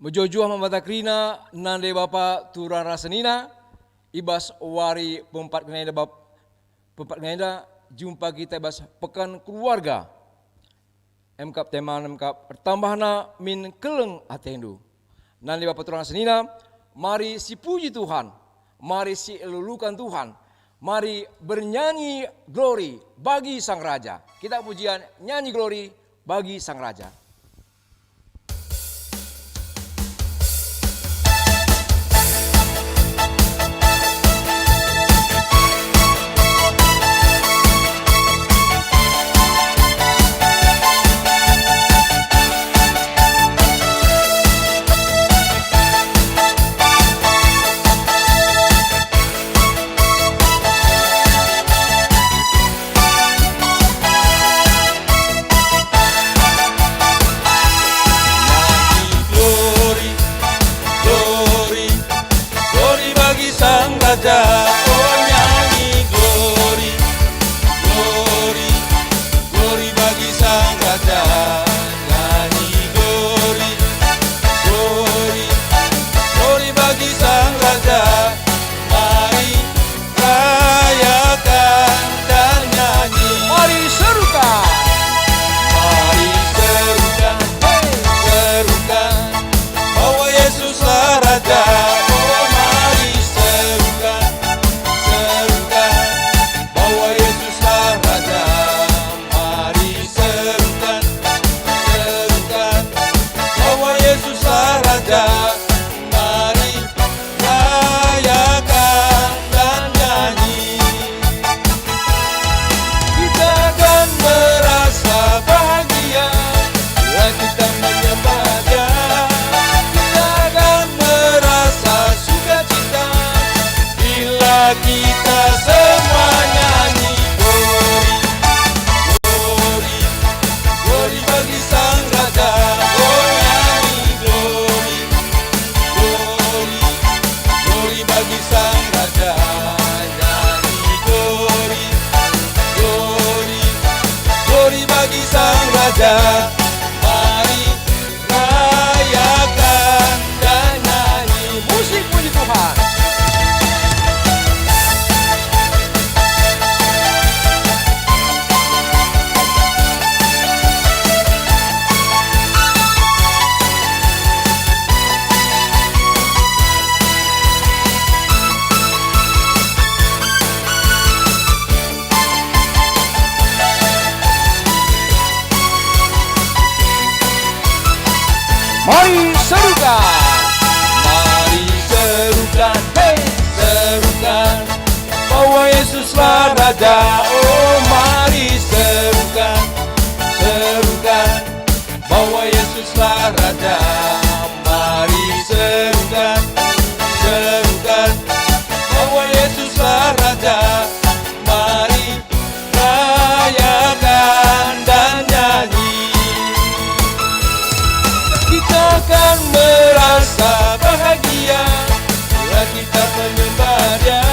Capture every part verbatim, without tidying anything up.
Mejuah-juah man banta kerina, nande bapa turang ras senina, i bas wari pempat kerina enda bap-, pempat kerina enda jumpa kita i bas Pekan Keluarga. Emkap tema emkap, "Ertambahna min keleng atendu." Nande bapa turang senina, mari sipuji Tuhan, mari sielulukan Tuhan, mari bernyanyi glori bagi Sang Raja. Kita pujian nyanyi glori bagi Sang Raja. Nyanyi glori, glori, glori bagi Sang Raja. Oh, nyanyi glori, glori, glori bagi Sang Raja. Nyanyi glori, glori, glori bagi Sang Raja. Mari rayakan dan nyanyi. Mari serukan. Mari serukan, hey, serukan bahwa Yesuslah Raja. Oh, mari serukan, serukan bahwa Yesuslah Raja. Mari serukan, serukan bahwa Yesuslah Raja. Mari rayakan dan nyanyi. Kita akan merasa bahagia bila kita menyembah Dia. Kita akan merasa sukacita bila kita semua nyanyi, "Glori, glori, glori bagi Sang Raja." Oh, nyanyi, "Glori, glori, glori bagi Sang Raja." Nyanyi, "Glori, glori, glori bagi Sang Raja." Mari rayakan dan nyanyi. Musik puji Tuhan. Mari serukan. Mari serukan, hei, serukan bahwa Yesuslah Raja. Oh, mari serukan, serukan bahwa Yesuslah Raja. Mari serukan, serukan bahwa Yesuslah Raja. Mari rayakan dan nyanyi. Kita akan merasa bahagia bila kita menyembah Dia.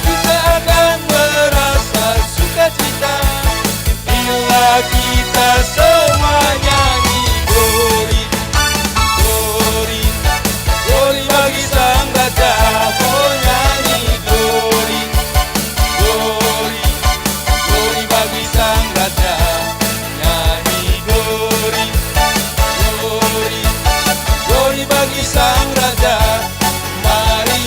Kita akan merasa sukacita bila kita semua nyanyi, "Glori, glori, glori bagi Sang Raja." Oh, nyanyi, "Glori, glori, glori bagi Sang Raja." Nyanyi, "Glori, glori, glori bagi Sang Raja." Mari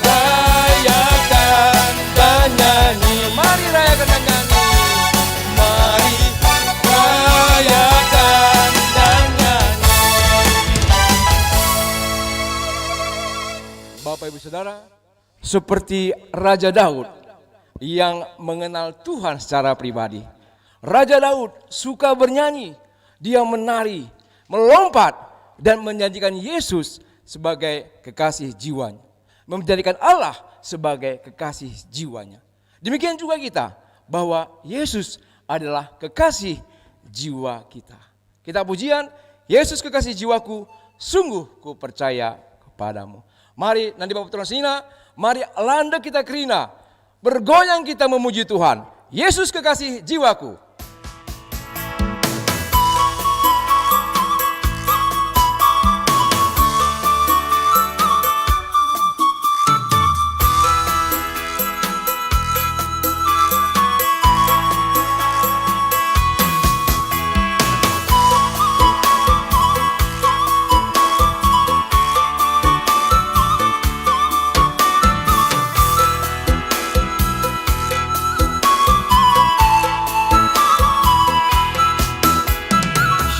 rayakan dan nyanyi. Mari rayakan dan nyanyi. Mari rayakan dan nyanyi. Bapak, Ibu, Saudara, seperti Raja Daud yang mengenal Tuhan secara pribadi, Raja Daud suka bernyanyi, dia menari, melompat, dan menjadikan Yesus sebagai kekasih jiwanya, menjadikan Allah sebagai kekasih jiwanya. Demikian juga kita, bahwa Yesus adalah kekasih jiwa kita. Kita pujian, "Yesus kekasih jiwaku, sungguh ku percaya kepadamu." Mari, nande bapa turang senina, mari landek kita kerina, bergoyang kita memuji Tuhan. Yesus kekasih jiwaku.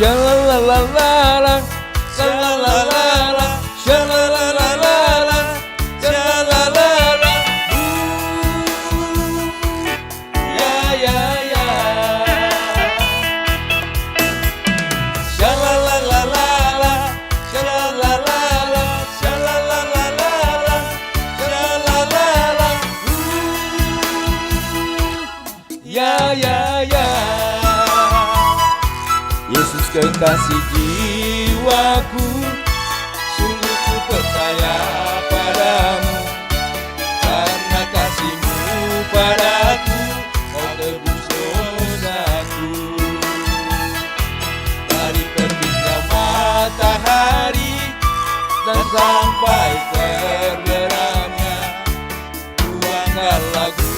Shalalalalala, shalalalalala, shalalalalala, shalalalalala. Ya, ya, ya. Shalalalalala, shalalala, shalalalalala, shalalala. Ya, ya, ya. Yesus kekasih jiwaku, sungguh ku percaya padamu. Karena kasih-Mu padaku, Kau tebus dosaku. Dari terbitnya matahari dan sampai terbenamnya, tuangkan lagu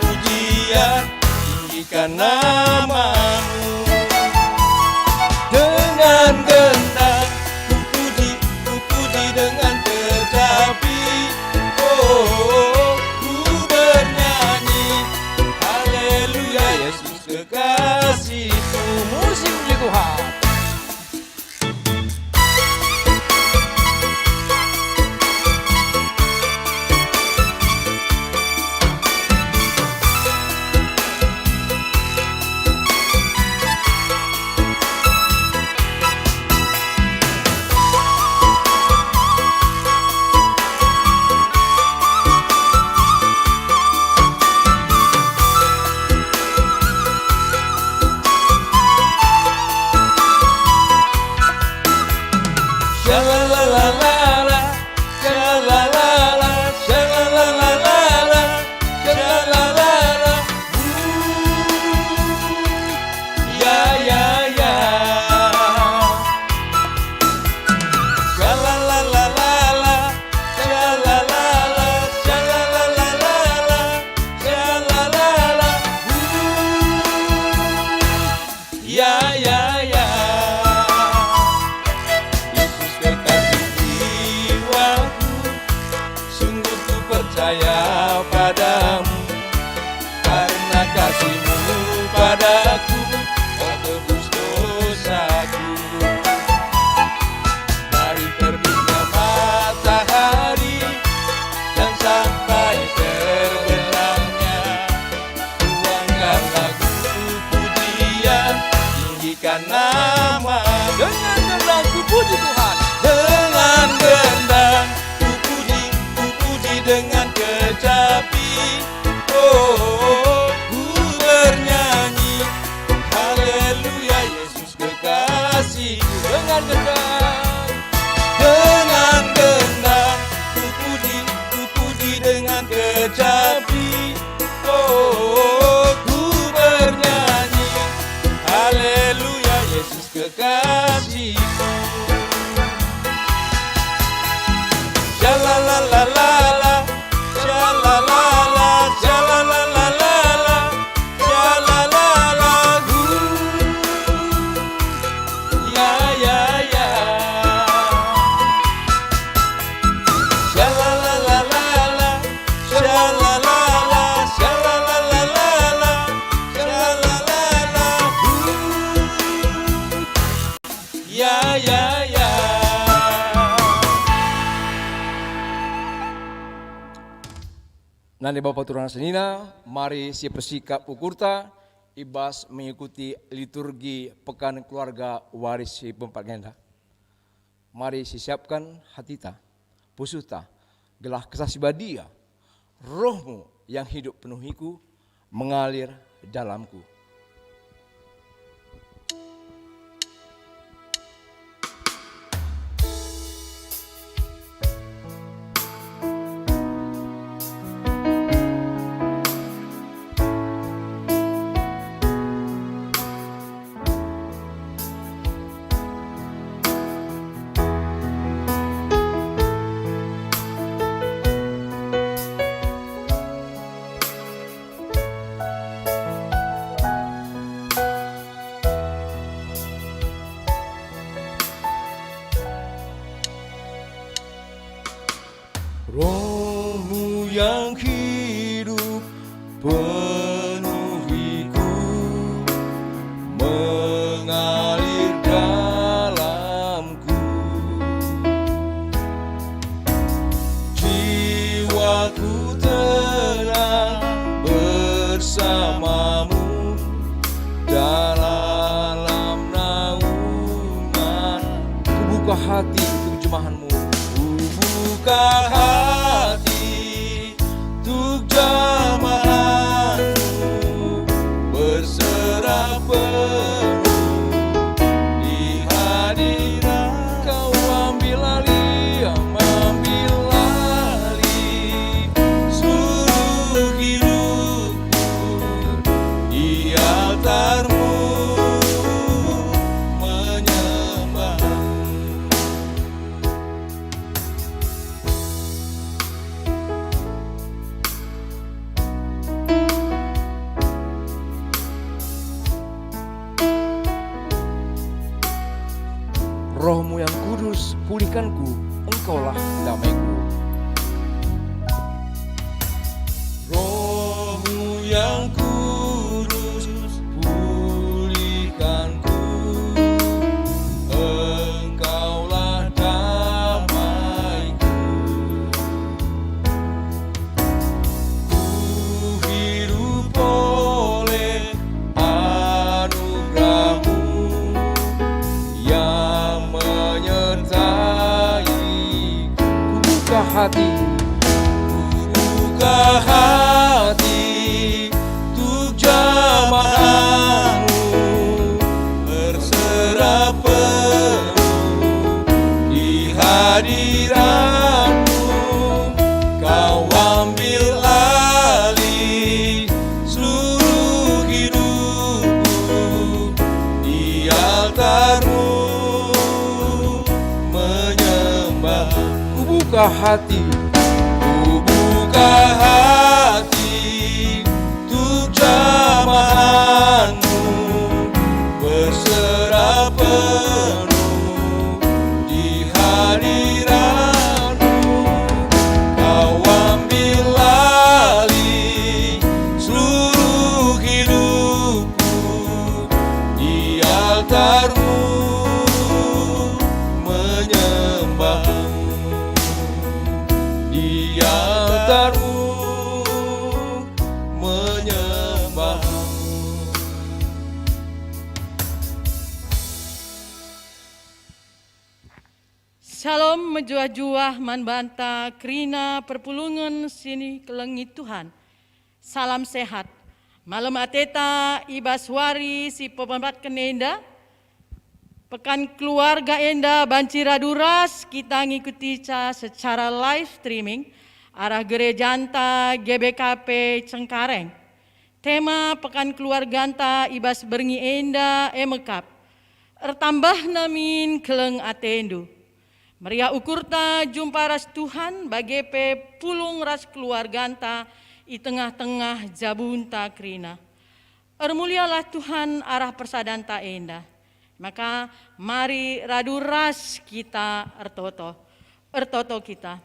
pujian, tinggikan nama-Mu. Dengan gendang ku puji, ku puji dengan kecapi. Oh, ku bernyanyi, haleluya, Yesus kekasihku. Musim di Tuhan. Shalalalalala, shalalalalala, shalalalalala, shalalala. Uh, ya, ya, ya. Shalalalalala, shalalalalala, shalalalalala, shalalala. Uh. Ya, ya, ya. Yesus kekasih jiwaku, sungguh ku percaya padamu. Karena kasih-Mu padaku, Kau tebus dosaku. Dari terbitnya matahari dan sampai terbenamnya, tuangkan lagu pujian, tinggikan nama. Dengan gendang ku puji Tuhan. Dengan gendang ku puji, ku puji dengan kecapi. Oh, ku bernyanyi, haleluya, Yesus kekasihku. Dengan gendang. Dengan gendang ku puji, ku puji dengan kecapi. Oh, ku bernyanyi, haleluya, Yesus kekasihku. Shalalalalala, shalalalalala, shalalalalala, shalalalalala. Ya, ya, ya. Shalalalalala, shalalala, shalalalalala, shalalala. Uh. Ya, ya, ya. Nande bapa turang senina, mari sipesikap ukurta i bas mengikuti liturgi Pekan Keluarga Waris si Pempat enda. Mari sisiapken hatita, pusuhta, gelah Kesah Si Badia, Roh-Mu yang hidup penuhiku, mengalir dalamku. Roh-Mu yang hidup penuhiku, mengalir hati untuk jemahanmu. Kubuka hati untuk jemahanmu, berserah penuh di hadirat. Kau ambil alih, ambil alih seluruh hidupku, di altarmu menyembah. Rohmu yang Kudus, pulihkan ku, Engkaulah damaiku. Rohmu yang Kudus, pulihkan ku, Engkaulah damaiku. Kuhidup oleh anugerah-Mu yang menyertai. Kubuka hati. Kubuka hati untuk jemaah-Mu, berserah penuh di hadirat-Mu. Kau ambil alih seluruh hidupku, di altar-Mu menyembah. Kubuka hati. Kubuka hati untuk jemaah-Mu, berserah penuh di hadirat-Mu. Kau ambil alih seluruh hidupku, di altar-Mu menyembah-Mu, di altar-Mu menyembah-Mu. Shalom mejuah-juah man banta kerina perpulungen si kelengi Tuhan. Salam sehat. Malem ateta i bas wari si pemempakken enda, Pekan Keluarga enda banci radu ras kita ngikutica secara live streaming arah gerejanta G B K P Cengkareng. Tema Pekan Keluarganta i bas berngi enda e mekap, "Ertambahna min keleng atendu." Meriah ukurta jumpa ras Tuhan, bage pe pulung ras keluarganta i tengah-tengah jabunta kerina. Ermulialah Tuhan arah persadanta enda. Maka mari radu ras kita ertoto. Ertoto kita.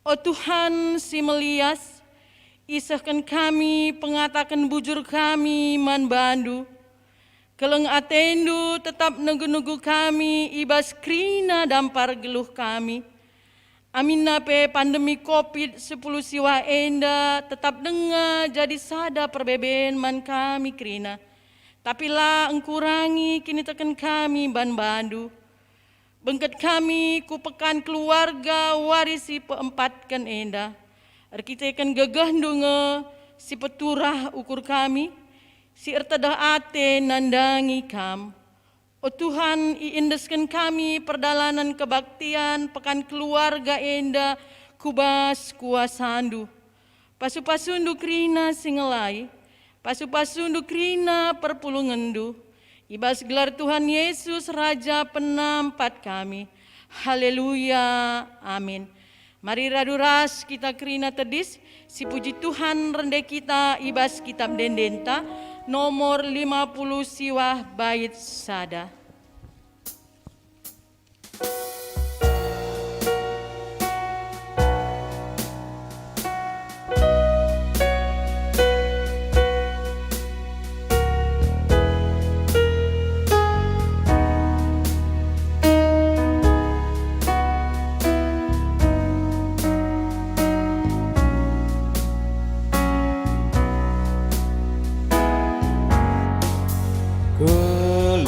O Tuhan si melias, isehken kami pengataken bujur kami man bandu. Keleng atendu tetap negu-negu kami i bas kerina dampar geluh kami. Aminna pe pandemi covid sepuluh siwah enda tetap denga jadi sada perbeben man kami kerina. Tapi la engkurangi kiniteken kami man bandu. Bengket kami ku pekan keluarga wari si peempatken enda. Erkiteken gegehndu nge si peturah ukur kami, si ertedeh ate nandangi Kam. O Tuhan, iendesken kami perdalanen kebaktian pekan keluarga enda ku bas kuasandu. Pasu-pasundu kerina si ngelai, pasu-pasundu kerina perpulungenndu, i bas gelar Tuhan Yesus, Raja Penampat kami. Haleluya. Amin. Mari radu ras kita kerina tedis, sipuji Tuhan rende kita i bas kitab ende-endenta, nomor lima puluh siwah bait sada. Keleng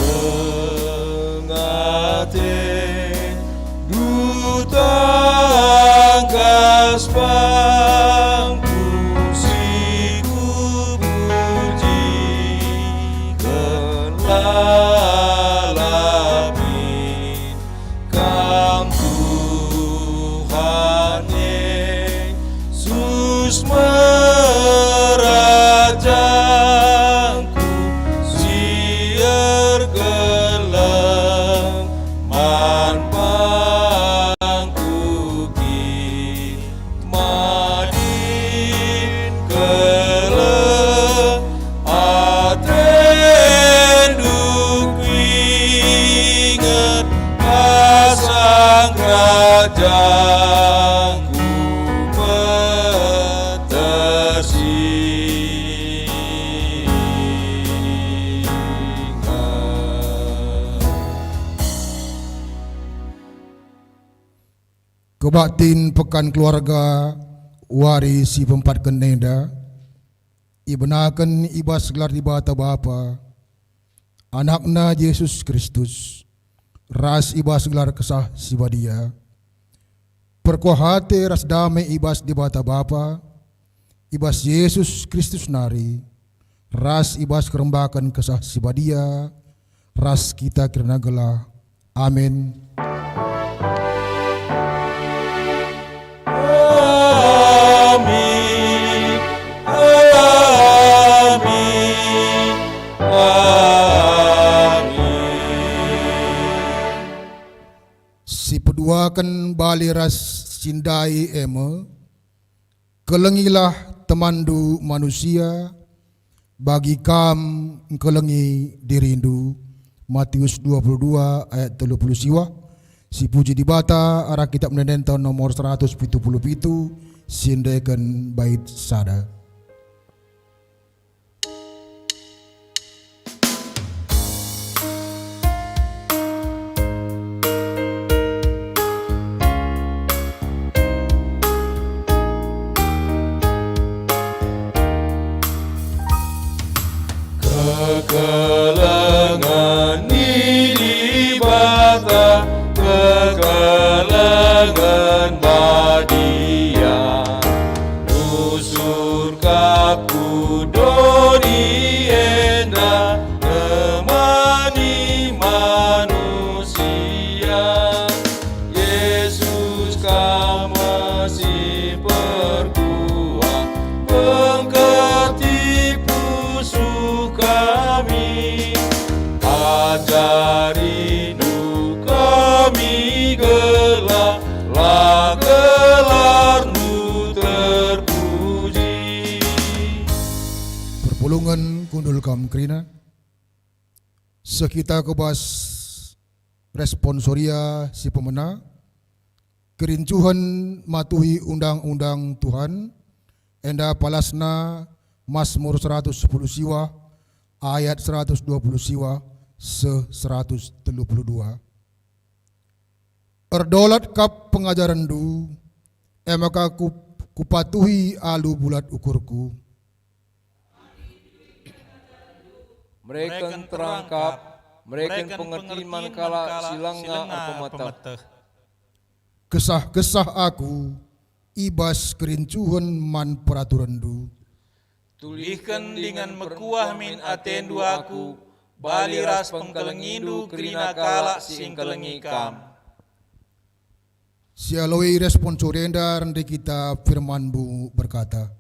Kerajangku si ergeleng man bangku kin madin keleng atendu kuinget asang kerajangku metersinget. Kebaktin Pekan Keluarga wari si peempatken enda ibenaken i bas gelar Dibata Bapa, Anakna Jesus Kristus, ras i bas gelar Kesah Si Badia. Perkuah ate ras dame i bas Dibata Bapa, i bas Jesus Kristus nari, ras i bas kerembaken Kesah Si Badia, ras kita kerina gelah. Amin. Amin. Amin. Amin. Sipeduaken bali ras si ndai e me, kelengilah temanndu manusia, bagi kam engkelengi dirindu. Matius dua puluh dua ayat telu puluh siwah. Sipuji Dibata arah kitab ende-enden tahun nomor seratus pitu puluh pitu, si ngendeken bait sada. Kekelengen ni Dibata, kekelengen badia, nusur kap ku doni enda, nemani manusia. Yesus, Kam me si perkuah, pengketi pusuh kami. AjariNdu kami gelah, la gelarNdu terpuji. Perpulungen kundul kam kerina. Seh kita ku bas responsoria si pemena, kerincuhen matuhi undang-undang Tuhan, enda palasna Masmur seratus sepuluh siwah, ayat seratus dua puluh siwah seh seratus telu puluh dua. Erdolat kap pengajarenNdu, e maka ku-, kupatuhi alu bulat ukurku. Mereken terang kap, mereken pengertin man kalak si langa erpemeteh. Kesah-kesah aku i bas kerincuhen man peraturenNdu. Tulihken dingen mekuah min atendu aku, bali ras pengkelengindu kerina kalak si engkelengi Kam. Sialoi responsori enda rende kita firmanMu berkata.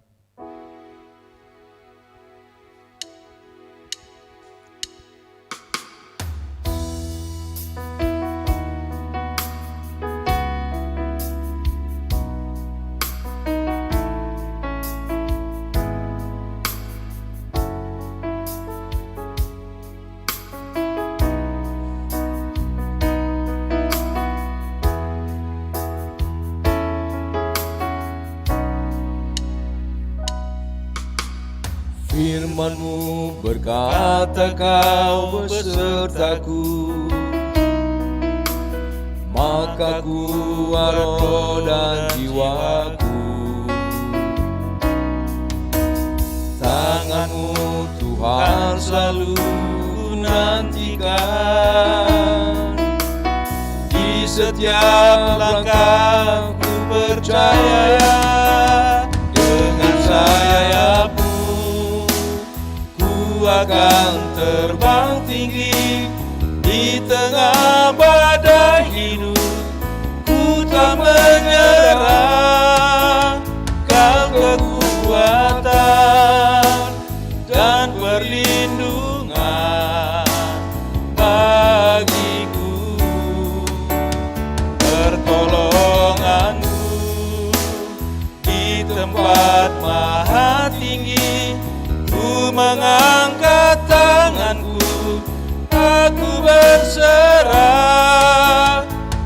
Firman-Mu berkata, Kau besertaku, maka kuat roh dan jiwaku. Tangan-Mu, Tuhan, selalu kunantikan. Di setiap langkahku percaya, dengan sayap-Mu ku akan terbang tinggi. Di tengah badai hidup, ku telah menyerah. Kau kekuatan tinggi, ku mengangkat tanganku, aku berserah,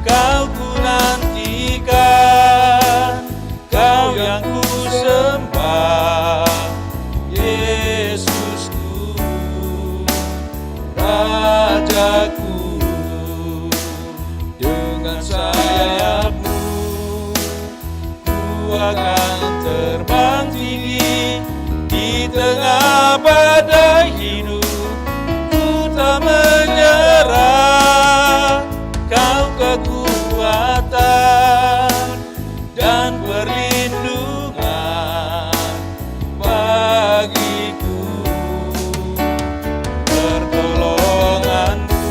kau ku nantikan, kau yang ku sembah, Yesusku, Rajaku, dengan sayapmu. Ku akan terbang tinggi di tengah badai hidup, ku tak menyerah, kau kekuatan dan perlindungan bagiku, pertolonganku.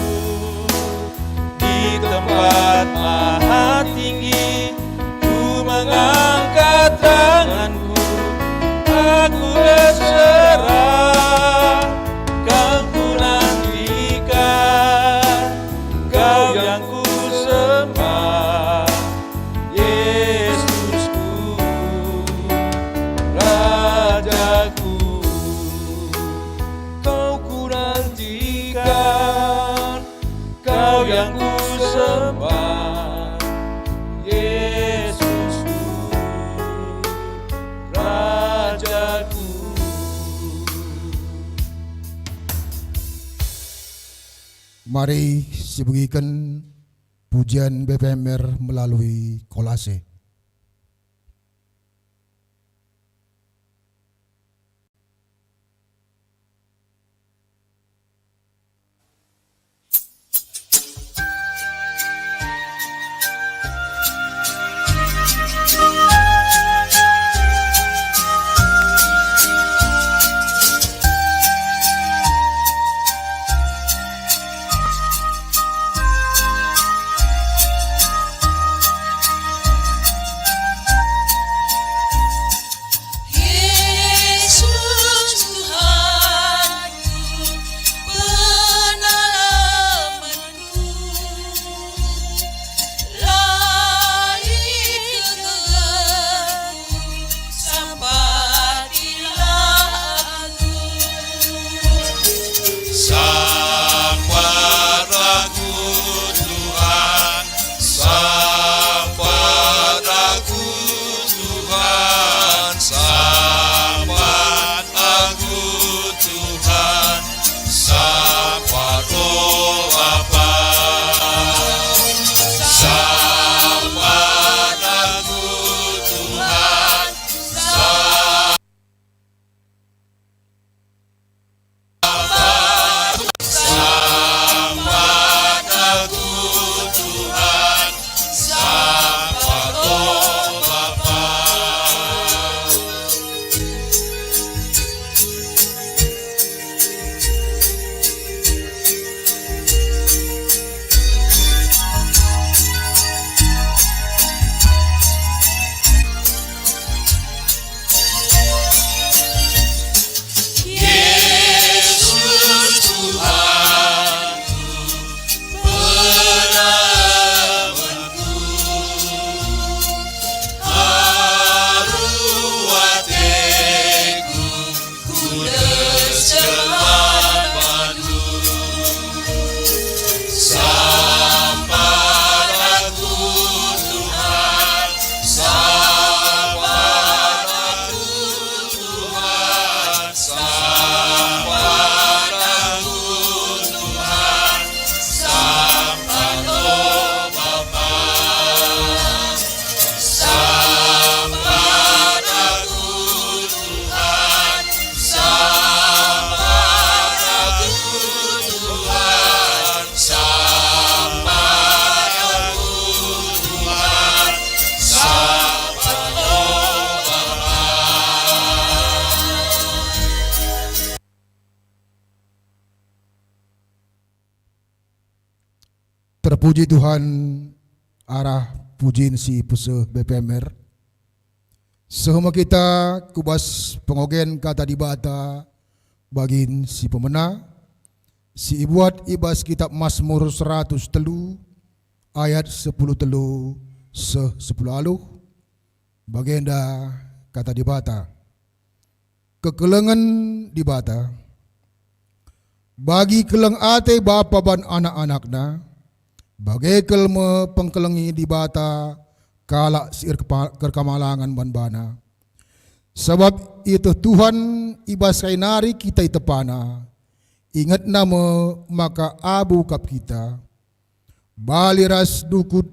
Di tempat maha tinggi, ku mengangkat tanganku, aku berserah, kau ku nantikan, kau yang ku sembah, Yesusku, Rajaku, kau ku nantikan. Kau yang kusembah, Yesusku, Rajaku. Mari sibegiken pujian B P M R melalui kolase. Yesus Tuhanku, penalamanku, la lit kegegehenku, sampatilah aku. Sampat aku, Tuhan, sampat aku, Tuhan, sampat aku, Tuhan, sampat, oh Bapa. Sampat aku, Tuhan, sampat. Sampat aku, Tuhan, sampat, oh Bapa. Yesus Tuhanku, penalamanku, alu ateku, ku des jelma bandu. Sampat aku, Tuhan, sampat aku, Tuhan, sampat aku, Tuhan, sampat, oh Bapa. Sampat aku, Tuhan, sampat aku, Tuhan, sampat aku, Tuhan, sampat, oh Bapa. Terpuji Tuhan, arah pujin si peseh B P M R. Seh me kita ku bas pengogen Kata Dibata bagin si pemena, si ibuat i bas Kitap Masmur seratus telu ayat sepuluh telu seh sepuluh aluh. Bagenda Kata Dibata. Kekelengen Dibata. Bagi keleng ate bapa ban anak-anakna, bage kal me pengkelengi Dibata kalak si erkepa-, erkemalangen man baNa. Sabap ieteh Tuhan i bas kai nari kita itepana, ingetNa me maka abu kap kita. Bali ras dukut,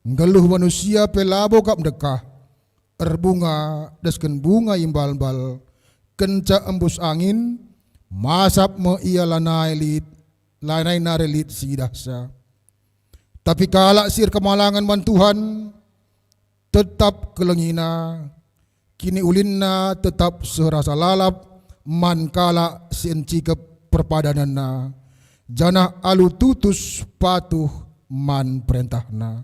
nggeluh manusia pe labo kap ndekah, erbunga desken bunga imbal-mbal, kenca embus angin, masap me ia lanai lit, lanai nari lit si idahsa. Tapi kalak si erkemalangen man Tuhan, tetap kelengina, kiniulinna tetap seh rasa lalap man kalak si encikep perpadanenna, janah alu tutus patuh man perentahna.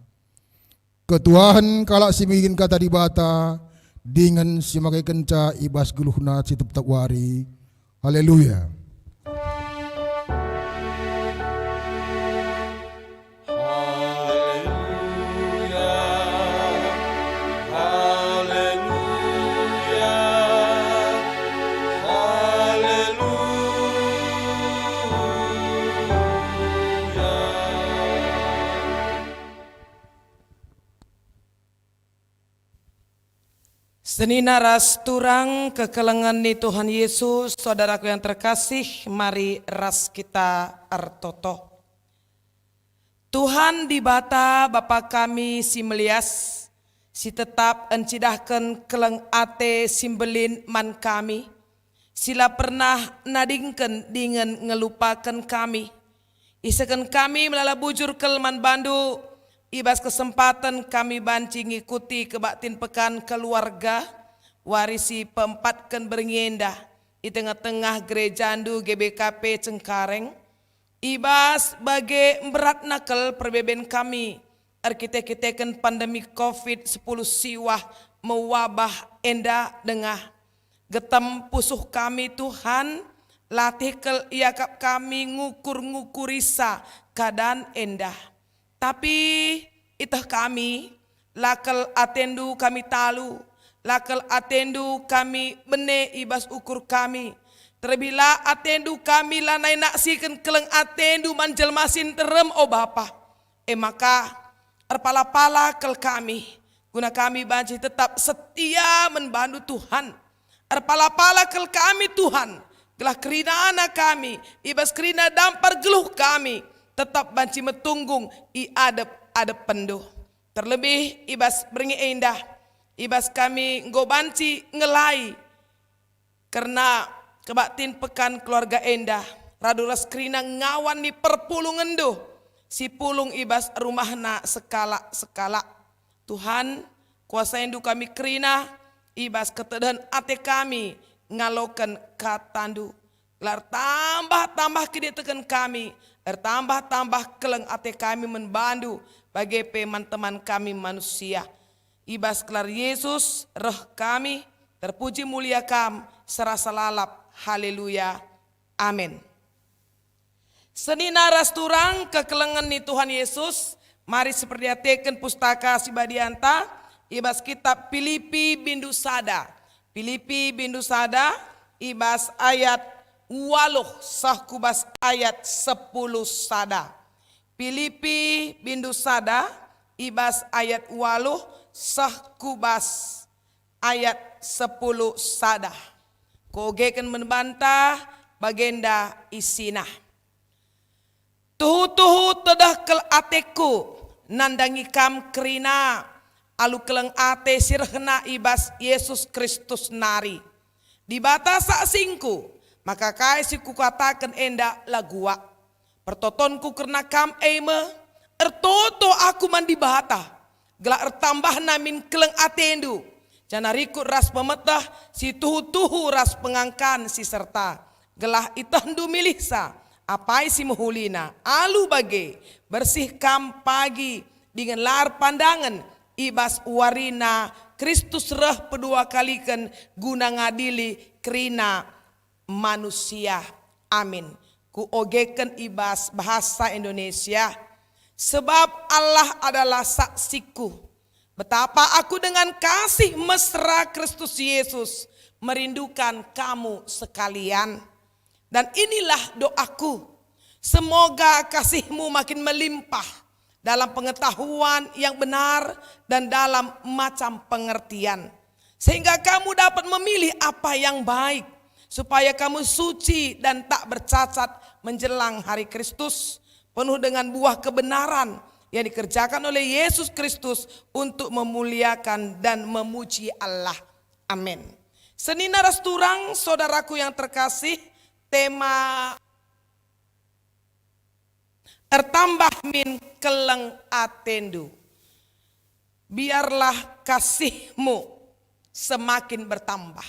Ketuahen kalak si nggigin kata Dibata dingen si makekenca i bas geluhna si tep-tep wari. Haleluya. Haleluya, haleluya, haleluya. Senina ras turang kekelengen ni Tuhan Yesus, saudaraku yang terkasih, mari ras kita ertoto. Tuhan Dibata, Bapa kami si melias, si tetap encidahken keleng ate si mbelin man kami, si la pernah nadingken dingen ngelupaken kami. Isehken kami melala bujur kal man bandu, i bas kesempaten kami banci ngikuti kebaktin pekan keluarga, wari si peempatken berngi enda, i tengah-tengah gerejandu G B K P Cengkareng. I bas bage mberatna kal perbeben kami, erkite-kiteken pandemi covid sepuluh siwah mewabah enda denga. Getem pusuh kami, Tuhan, latih kal iakap kami ngukur-ngukurisa keadan enda. Tapi iteh kami, la kal atendu kami talu, la kal atendu kami bene i bas ukur kami, terlebih la atendu kami lanai naksiken keleng atendu man jelma si nterem, o Bapa. E maka, erpala-pala kal kami, guna kami banci tetap setia man bandu, Tuhan. Erpala-pala kal kami, Tuhan, gelah kerinana kami, i bas kerina dampar geluh kami, tetap banci metunggung i adep-adependu. Terlebih i bas berngi enda, i bas kami enggo banci ngelai kerna kebaktin pekan keluarga enda, radu ras kerina ngawan ni perpulungenndu si pulung i bas rumahna sekalak-sekalak. Tuhan, kuasaindu kami kerina i bas ketedahen ate kami ngaloken katandu. Gelah ertambah-tambah kinitekeken kami, ertambah-tambah keleng ate kami man bandu, bage pe man teman kami manusia. I bas gelar Yesus reh kami, terpuji mulia Kam, serasa lalap. Haleluya. Amin. Senina ras turang kekelengen ni Tuhan Yesus, mari siperdiateken Pustaka Si Badianta i bas kitab Pilipi bindu sada. Pilipi bindu sada i bas ayat waluh seh ku bas ayat sepuluh sada. Pilipi bindu sada i bas ayat waluh seh ku bas ayat sepuluh sada. Kuogeken man banta bagenda isina. Tuhu-tuhu tedeh kal ateku nandangi kam kerina alu keleng ate si rehna i bas Yesus Kristus nari. Dibata saksingku maka kai si kukataken enda la guak. Pertotonku kerna kam e me, ertoto aku man Dibata, gelah ertambahna min keleng atendu, janah rikut ras pemeteh si tuhu-tuhu ras pengangkan si serta, gelah itehndu milihsa apai si mehulina. Alu bage, bersih kam pagi dingen la erpandangen i bas warina Kristus reh pedua kaliken guna ngadili kerina manusia. Amin. Kuogeken i bas bahasa Indonesia. Sebab Allah adalah saksiku, betapa aku dengan kasih mesra Kristus Yesus merindukan kamu sekalian. Dan inilah doaku, semoga kasihmu makin melimpah dalam pengetahuan yang benar dan dalam macam pengertian, sehingga kamu dapat memilih apa yang baik, supaya kamu suci dan tak bercacat menjelang hari Kristus, penuh dengan buah kebenaran yang dikerjakan oleh Yesus Kristus untuk memuliakan dan memuji Allah. Amin. Senina ras turang, saudaraku yang terkasih, tema ertambah min keleng atendu. Biarlah kasihmu semakin bertambah.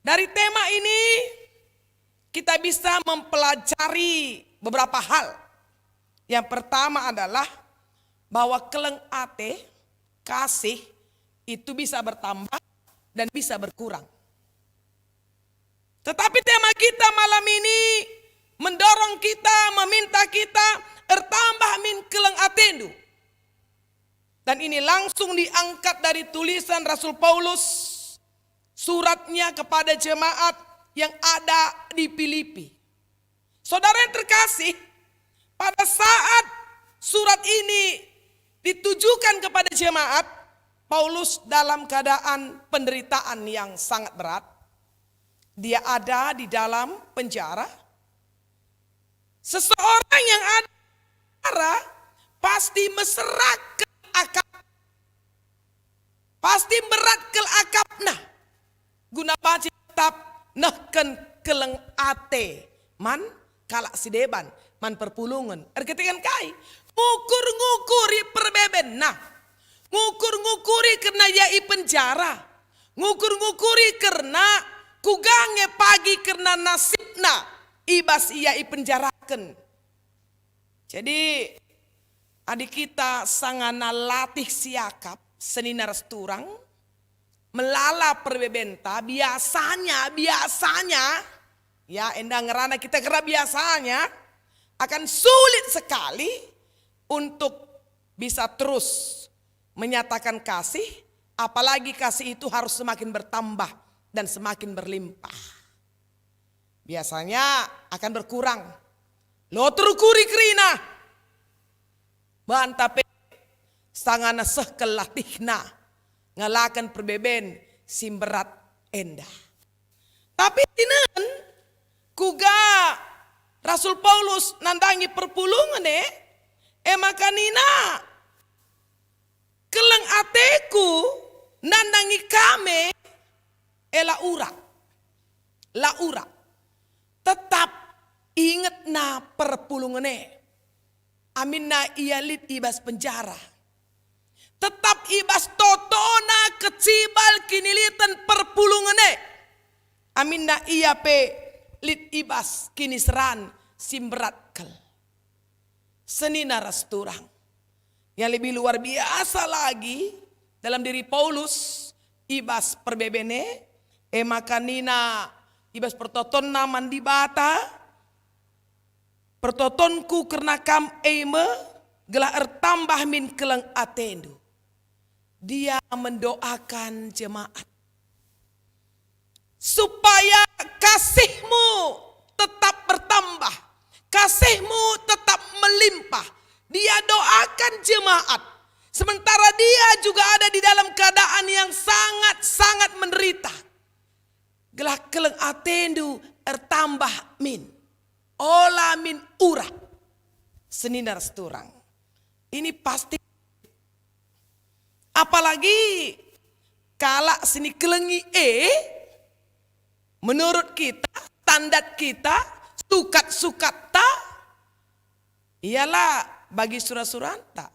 Dari tema ini kita bisa mempelajari beberapa hal. Yang pertama adalah bahwa keleng ate, kasih, itu bisa bertambah dan bisa berkurang. Tetapi tema kita malam ini mendorong kita, meminta kita, "Ertambah min keleng atendu." Dan ini langsung diangkat dari tulisan Rasul Paulus, suratnya kepada jemaat yang ada di Filipi. Saudara yang terkasih, pada saat surat ini ditujukan kepada jemaat, Paulus dalam keadaan penderitaan yang sangat berat. Dia ada di dalam penjara. Seseorang yang ada di penjara pasti meserak akap, pasti berat kal akapna guna banci tetap nehken keleng ate man kalak si deban, man perpulungen. Erkiteken kai? Ngukur-ngukuri perbebenna. Ngukur-ngukuri kerna ia i penjara. Ngukur-ngukuri kerna kuga nge pagi kerna nasibna i bas ia ipenjaraken. Jadi, adi kita sangana latih siakap, senina ras turang, melala perbebenta, biasanya, biasanya, ya, enda ngerana kita kerna biasanya, akan sulit sekali untuk bisa terus menyatakan kasih, apalagi kasih itu harus semakin bertambah dan semakin berlimpah. Biasanya akan berkurang. Lo terukuri kerina. Banta pe sangana seh kel latihna ngalaken perbeben si mberat enda. Tapi tinen, kuga Rasul Paulus nandangi perpulungen e? E maka nina, "Keleng ateku nandangi kame, e la urak, la urak." Tetap ingetna perpulungen e. Aminna ia lit i bas penjara. Tetap i bas totona kecibal kiniliten perpulungen e. Aminna ia pe lit i bas kiniseran si mberat kal. Senina ras turang. Yang lebih luar biasa lagi dalam diri Paulus i bas perbeben e, e maka nina i bas pertotonna man Dibata, "Pertotonku kerna kam e me gelah ertambah min keleng atendu." Dia mendoakan jemaat supaya kasihmu tetap bertambah, kasihmu tetap melimpah. Dia doakan jemaat, sementara dia juga ada di dalam keadaan yang sangat-sangat menderita. "Gelah keleng atendu ertambah min, ola min urak." Senina ras turang. Ini pasti. Apalagi kalak si nikelengi e, menurut kita, standar kita, sukat-sukatta, ialah bagi sura-suranta.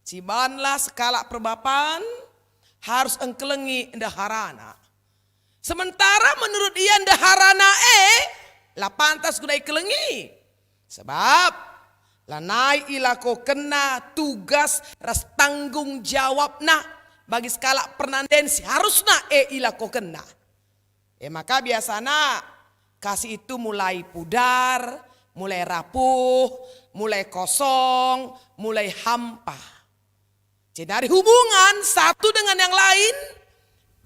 Cibanlah sekalak perbapan harus engkelengi ndeharana. Sementara menurut ia ndeharana e la pantas guna ikelengi. Sebab lanai ilakokenna tugas ras tanggung jawabna bagi sekalak pernanden si harusna e ilakokenna. E maka biasana kasih itu mulai pudar, mulai rapuh, mulai kosong, mulai hampa. Jenari hubungan satu dengan yang lain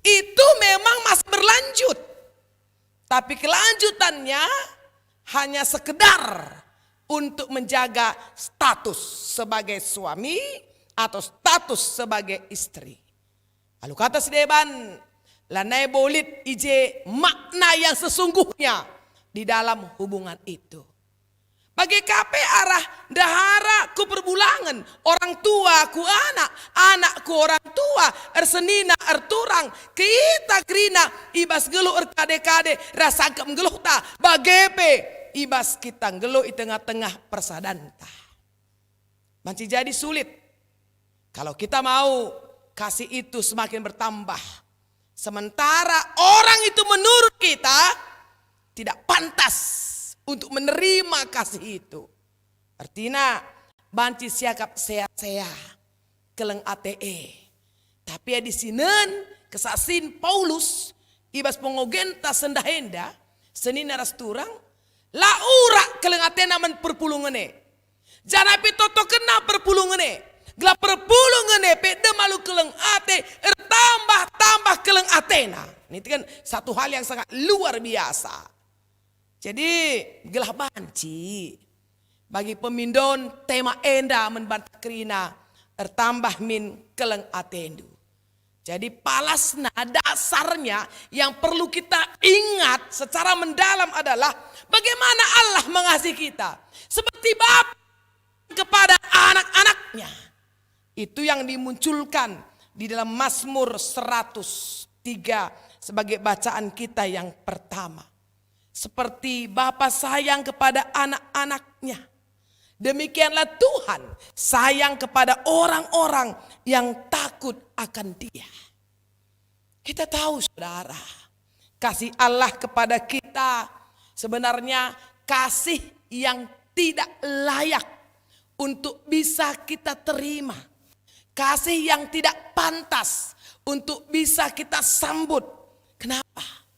itu memang masih berlanjut. Tapi kelanjutannya hanya sekedar untuk menjaga status sebagai suami atau status sebagai istri. Alu kata si deban, lanai bo lit i je makna yang sesungguhnya di dalam hubungan itu. Bage ka pe arah ndehara ku perbulangen, orang tua ku anak, anak ku orang tua, ersenina erturang, kita kerina i bas nggeluh erkade-kade, ras sangkep nggeluhta, bage pe i bas kita nggeluh i tengah-tengah persadanta. Banci jadi sulit kalau kita mau kasih itu semakin bertambah, sementara orang itu menurut kita tidak pantas untuk menerima kasih itu. Ertina, banci siakap sea-sea, keleng ate e. Tapi adi sinen kesaksian Paulus i bas pengogenta sendah enda, senina ras turang, la urak keleng atena man perpulungen e. Janah pe totokenna perpulungen e, gelah perpulungen e pe dem alu keleng ate, ertambah-tambah keleng atena. Ini kan satu hal yang sangat luar biasa. Jadi, gelah banci bagi pemindon tema enda man banta kerina, ertambah min keleng atendu. Jadi, palasna, dasarnya yang perlu kita ingat secara mendalam adalah bagaimana Allah mengasihi kita. Seperti bapa kepada anak-anaknya. Itu yang dimunculkan di dalam Mazmur seratus tiga sebagai bacaan kita yang pertama. Seperti bapa sayang kepada anak-anaknya, demikianlah Tuhan sayang kepada orang-orang yang takut akan Dia. Kita tahu, saudara, kasih Allah kepada kita sebenarnya kasih yang tidak layak untuk bisa kita terima, kasih yang tidak pantas untuk bisa kita sambut. Kenapa?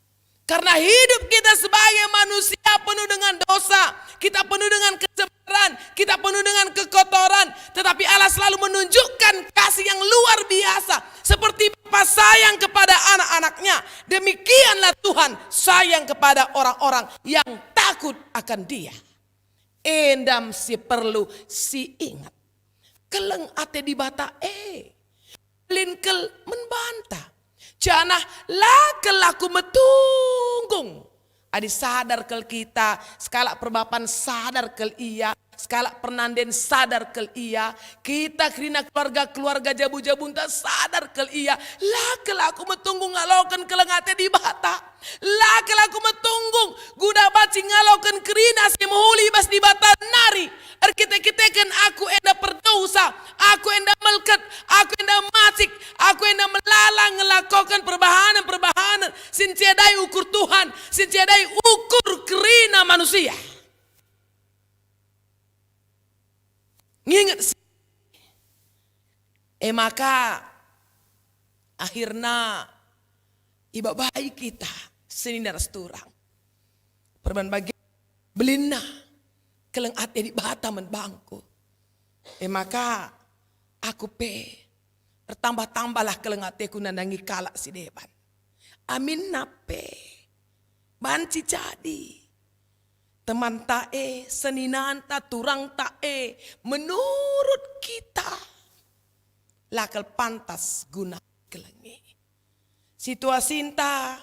Karena hidup kita sebagai manusia penuh dengan dosa, kita penuh dengan kecemaran, kita penuh dengan kekotoran, tetapi Allah selalu menunjukkan kasih yang luar biasa, seperti bapa sayang kepada anak-anaknya, demikianlah Tuhan sayang kepada orang-orang yang takut akan Dia. Endam si perlu si ingat. Keleng ate Dibata e. Lit kal man banta. Janah la kal aku metunggung. Adi sadar kal kita, sekalak perbapan sadar kal ia, sekalak pernanden sadar kal ia, kita kerina keluarga-keluarga jabu-jabunta sadar kal ia, la kal aku metunggung ngaloken keleng ate Dibata. La kal aku metunggung, guna banci ngaloken kerina si mehuli bas Dibata nari. Erkite-kiteken aku enda perdosa, aku enda melket, aku enda macik, aku enda melala ngelakoken perbahanen-perbahanen si ncidai ukur Tuhan, si ncidai ukur kerina manusia. Nginget si-, e maka akhirna ibabai kita senina ras turang. Perban bage belinna keleng ate Dibata man bangku. E maka aku pe ertambah-tambahlah keleng ateku nandangi kalak si deban. Aminna pe banci jadi temanta e, seninanta, turangta e, menurut kita la kal pantas guna kelengi. Situasinta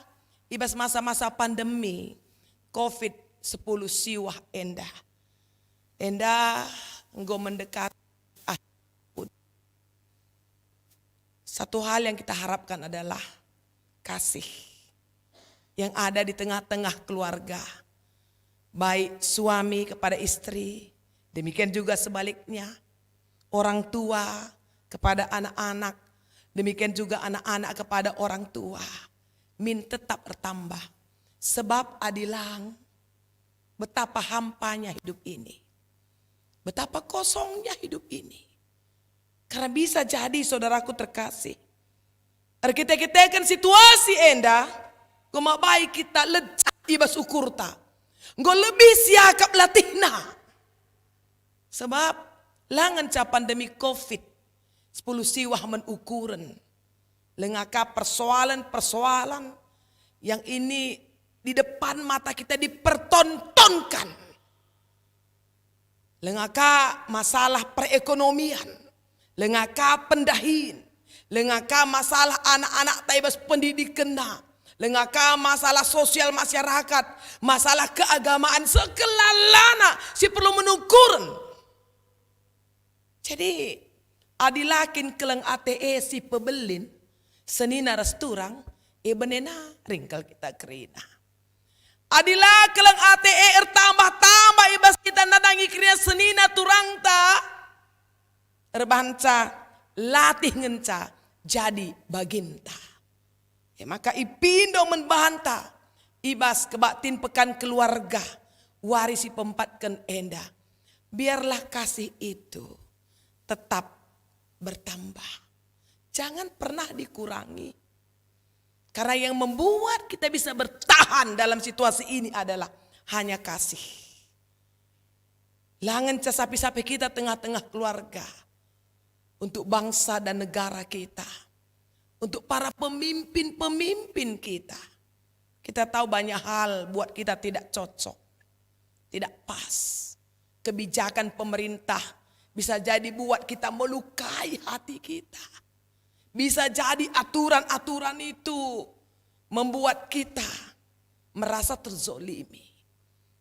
i bas masa-masa pandemi covid sepuluh siwah enda. Enda enggo mendekati akhir tahun. Satu hal yang kita harapkan adalah kasih yang ada di tengah-tengah keluarga, baik suami kepada istri, demikian juga sebaliknya, orang tua kepada anak-anak, demikian juga anak-anak kepada orang tua, min tetap ertambah. Sebab adi lang, betapa hampanya hidup ini, betapa kosongnya hidup ini. Karena bisa jadi, saudaraku terkasih, erkite-kiteken situasi enda, enggo mabai kita lecak i bas ukurta. Enggo lebih siakap latihna. Sebab la ngenca pandemi covid sepuluh siwah man ukuren. Langa ka persoalan-persoalan yang ini di depan mata kita dipertontonkan. Langa ka masalah perekonomian, langa ka pendahin, langa ka masalah anak-anak ta i bas pendidikenna, langa ka masalah sosial masyarakat, masalah keagamaan, sekelalana si perlu menukuren. Jadi, adi la kin keleng ate e si pebelin, senina ras turang, e bene nari kal kita kerina. Adi la keleng ate e ertambah-tambah i bas kita nandangi kerina senina turangta, erbahanca latih ngenca jadi baginta. E maka ipindo man bahanta i bas kebaktin pekan keluarga wari si peempatken enda. Biarlah kasih itu tetap bertambah. Jangan pernah dikurangi. Karena yang membuat kita bisa bertahan dalam situasi ini adalah hanya kasih. La ngenca sapih-sapih kita tengah-tengah keluarga, untuk bangsa dan negara kita, untuk para pemimpin-pemimpin kita. Kita tahu banyak hal buat kita tidak cocok, tidak pas. Kebijakan pemerintah bisa jadi buat kita melukai hati kita. Bisa jadi aturan-aturan itu membuat kita merasa terzolimi.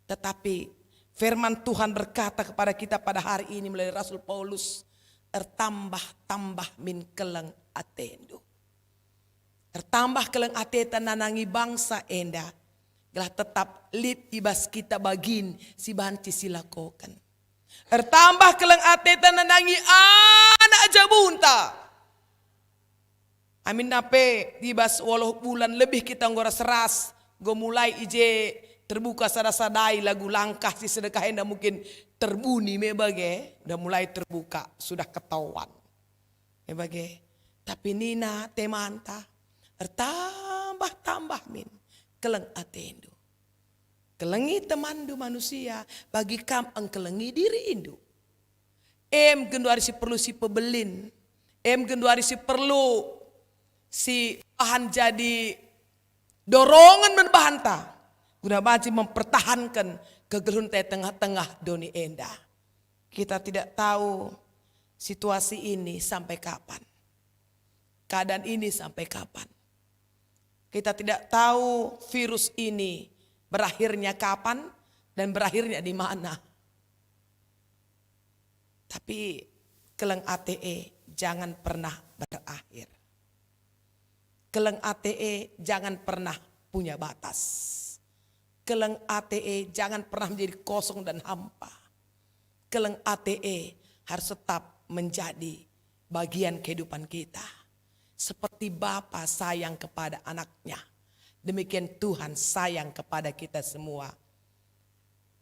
Tetapi firman Tuhan berkata kepada kita pada hari ini melalui Rasul Paulus, "Ertambah-tambah min keleng atendu." Ertambah keleng ateta nandangi bangsa enda, gelah tetap lit i bas kita bagin si banci silakoken. Ertambah keleng ateta nandangi anak jabunta. Aminna pe i bas woloh bulan lebih kita enggo ras-ras, enggo mulai i je terbuka sada-sadai lagu langkah si sedekah enda mungkin terbuni me bage, udah mulai terbuka, sudah ketahuan. E bage, tapi nina temanta, "Ertambah-tambah min keleng atendu." Kelengi temanndu manusia, bagi kam engkelengi dirindu. Em genduari si perlu si pebelin, em genduari si perlu si bahan jadi dorongen man bahanta, guna banci mempertahanken kegeluhenta i tengah-tengah doni enda. Kita tidak tahu situasi ini sampai kapan, keadaan ini sampai kapan. Kita tidak tahu virus ini berakhirnya kapan dan berakhirnya di mana. Tapi keleng ate e jangan pernah berakhir. Keleng ate e jangan pernah punya batas. Keleng ate e jangan pernah menjadi kosong dan hampa. Keleng ate e harus tetap menjadi bagian kehidupan kita. Seperti bapa sayang kepada anaknya, demikian Tuhan sayang kepada kita semua.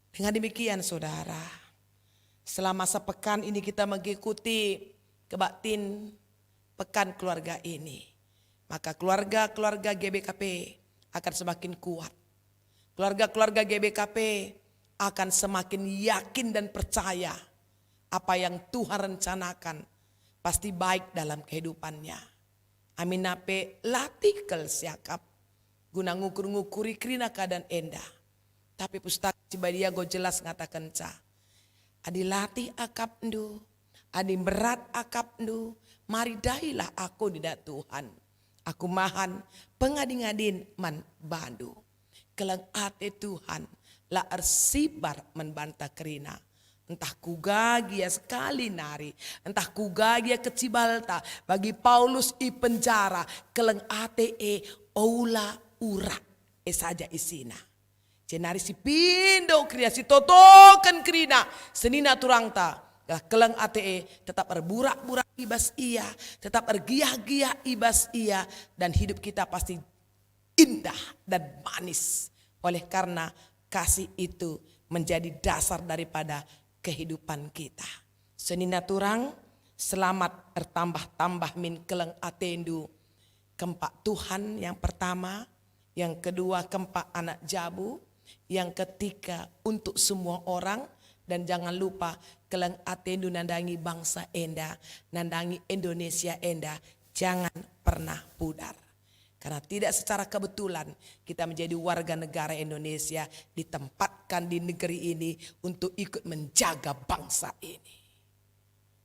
Dengan demikian, saudara, selama sepekan ini kita mengikuti kebaktin pekan keluarga ini, maka keluarga-keluarga G B K P akan semakin kuat. Keluarga-keluarga G B K P akan semakin yakin dan percaya apa yang Tuhan rencanakan pasti baik dalam kehidupannya. Aminna pe latih kal siakap guna ngukur-ngukuri kerina keadaan enda. Tapi Pustaka Si Badia enggo jelas ngatakenca, "Adi latih akapndu, adi mberat akapndu, mari dailah aku," nina Tuhan. "Aku mahan pengadi-ngadin man bandu." Keleng ate Tuhan la ersibar man banta kerina. Ntah kuga gia sekali nari, ntah kuga gia kecibalta, bagi Paulus i penjara, keleng ate e ola urak, e saja isina. Jenari sipindo kerina, sitotoken kerina, senina turangta, gelah keleng ate e tetap erburak-burak i bas ia, tetap ergiah-giah i bas ia, dan hidup kita pasti indah dan manis, oleh karena kasih itu menjadi dasar daripada kehidupan kita. Senina turang, selamat ertambah-tambah min keleng atendu. Kempak Tuhan yang pertama, yang kedua kempak anak jabu, yang ketiga untuk semua orang, dan jangan lupa keleng atendu nandangi bangsa enda, nandangi Indonesia enda, jangan pernah pudar. Karena tidak secara kebetulan kita menjadi warga negara Indonesia, ditempatkan di negeri ini untuk ikut menjaga bangsa ini.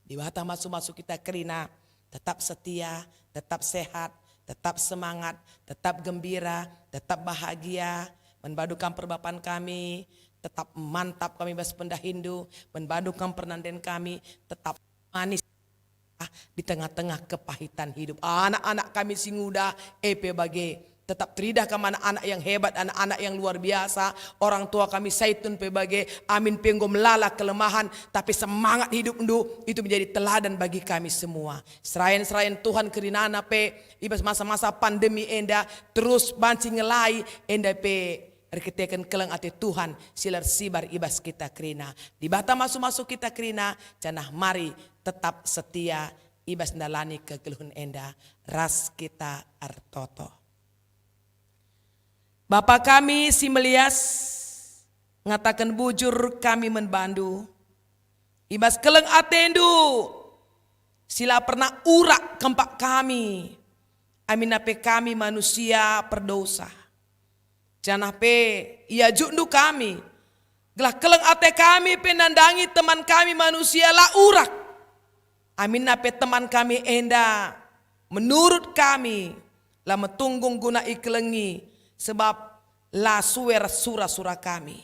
Dibata masu-masu kita kerina, tetap setia, tetap sehat, tetap semangat, tetap gembira, tetap bahagia. Man bandu kam perbapan kami, tetap mantap kami bas pendahinndu. Man bandu kam pernanden kami, tetap manis di tengah-tengah kepahitan hidup. Anak-anak kami si nguda, e pe bage. Tetap teridah kam anak-anak yang hebat, anak-anak yang luar biasa. Orang tua kami Saitun pe bage, amin pe enggo melala kelemahan, tapi semangat hidupndu itu menjadi teladan bagi kami semua. Serayan-serayan Tuhan kerinana pe, i bas masa-masa pandemi enda, terus banci ngelai, enda pe erkiteken keleng ate Tuhan si la ersibar i bas kita kerina. Dibata masu-masu kita kerina, janah mari tetap setia i bas ndalani kegeluhen enda ras kita ertoto. Bapa kami si melias, ngataken bujur kami man bandu, i bas keleng atendu si la pernah urak kempak kami, aminna pe kami manusia perdosa. Janah pe iajukndu kami, gelah keleng ate kami pe nandangi teman kami manusia la urak. Aminna pe teman kami enda menurut kami la metunggung guna ikelengi, sebab la sue ras sura-sura kami.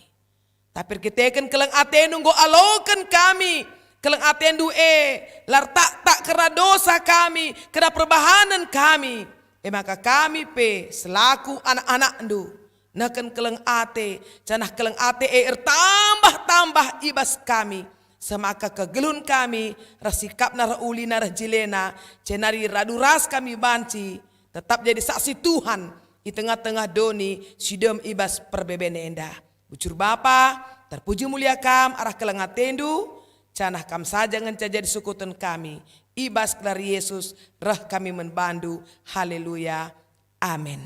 Tapi erkiteken keleng atendu enggo aloken kami, keleng atendu e la ertaktak kerna dosa kami, kerna perbahanen kami. E maka kami pe selaku anak-anakndu nehken keleng ate, janah keleng ate e ertambah-tambah i bas kami. Semaka kegeluhen kami ras sikapna ras ulina ras jilena, jenari radu ras kami banci tetap jadi saksi Tuhan i tengah-tengah doni si dem i bas perbeben enda. Bujur Bapa, terpuji mulia Kam arah keleng atendu, janah Kam saja ngenca jadi sukuten kami. I bas gelar Yesus reh kami man bandu. Haleluya. Amin.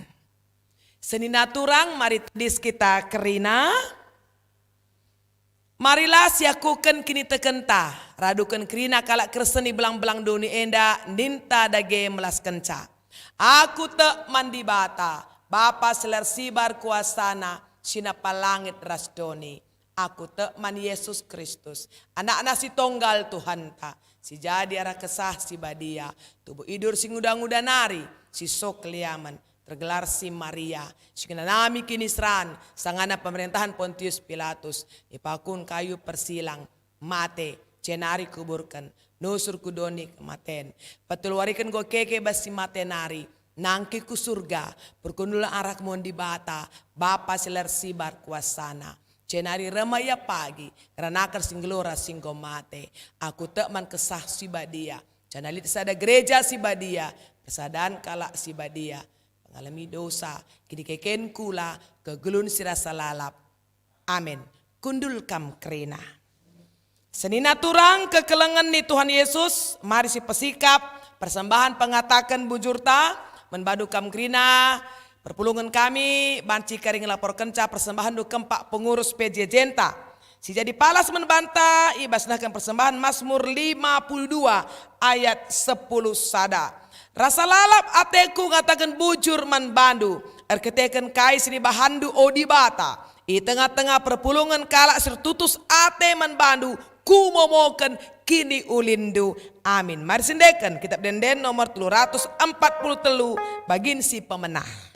Senina turang, mari tedis kita kerina. Marilah siakuken kinitekenta, raduken kerina kalak Kristen i belang-belang doni enda, ninta dage melaskenca. Aku tek man Dibata, Bapa si la ersibar kuasaNa, si napa langit ras doni. Aku tek man Yesus Kristus, AnakNa si Tonggal Tuhanta, si jadi arah Kesah Si Badia, tubuh idur si nguda-nguda nari, si sok liamen, tergelar si Maria, si ngenanami kiniseran, sangana pemerentahen Pontius Pilatus, ipakun kayu persilang, mate, jenari kuburken, nusur ku doni kematen. Peteluwariken enggo keke bas si mate nari, nangkih ku Surga, perkundul arah kemuhen Dibata, Bapa si la ersibar kuasaNa. Jenari reh me Ia pagi, ngeranaken si nggeluh ras si enggo mate. Aku tek man Kesah Si Badia, janah lit sada gereja si badia, persadan kalak si badia, pengalemi dosa, kinikeken kula, kegeluhen si rasa lalap. Amin. Kundul kam kerina. Senina turang kekelengen ni Tuhan Yesus, mari sipesikap persembahen pengataken bujurta, man bandu kam kerina, perpulungen kami, banci kari ngelaporkenca persembahenndu kempak pengurus P J J-nta. Si jadi palas man banta, i bas nehken persembahen Masmur lima puluh dua ayat sepuluh sada. Rasa lalap ateku ngataken bujur man bandu, erkiteken kai si ibahanndu, o Dibata. I tengah-tengah perpulungen kalak si ertutus ate man bandu, kumomoken kiniulinndu. Amin. Mari siendeken Kitab Ende-enden nomor telu ratus empat puluh telu, bagin si pemenah.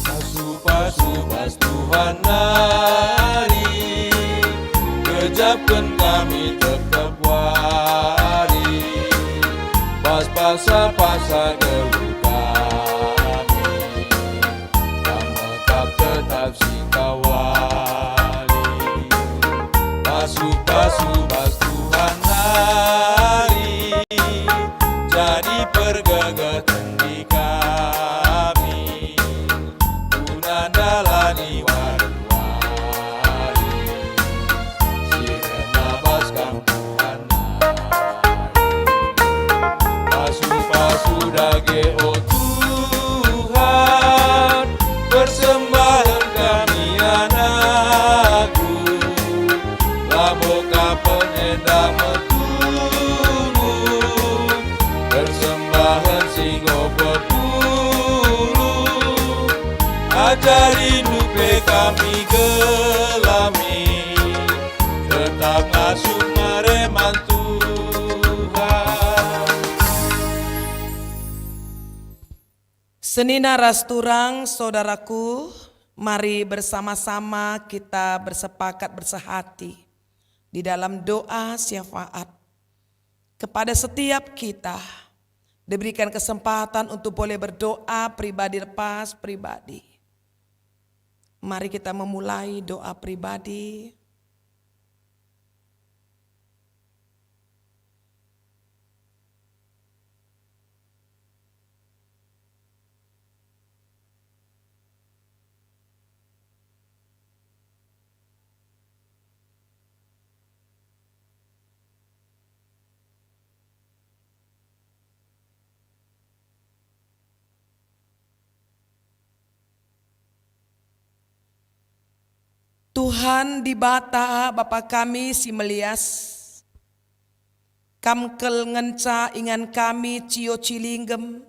Pasu-pasu bas Tuhan nari, gejapken kami tep-tep wari, bas paksa-paksa geluh kami. Kam me kap tetap sikawali. Pasu-pasu bas Tuhan nari, jadi pergegeten di kami. Guna ndalani wari-wari. Jarindu pe kami gelami, tetap ngasup mare man Tuhan. Senina ras turang, saudaraku, mari bersama-sama kita bersepakat, bersehati di dalam doa syafaat. Kepada setiap kita diberikan kesempatan untuk boleh berdoa pribadi lepas pribadi. Mari kita memulai doa pribadi. Tuhan Dibata, Bapa kami si melias, Kam kal ngenca ingan kami cio cilinggem.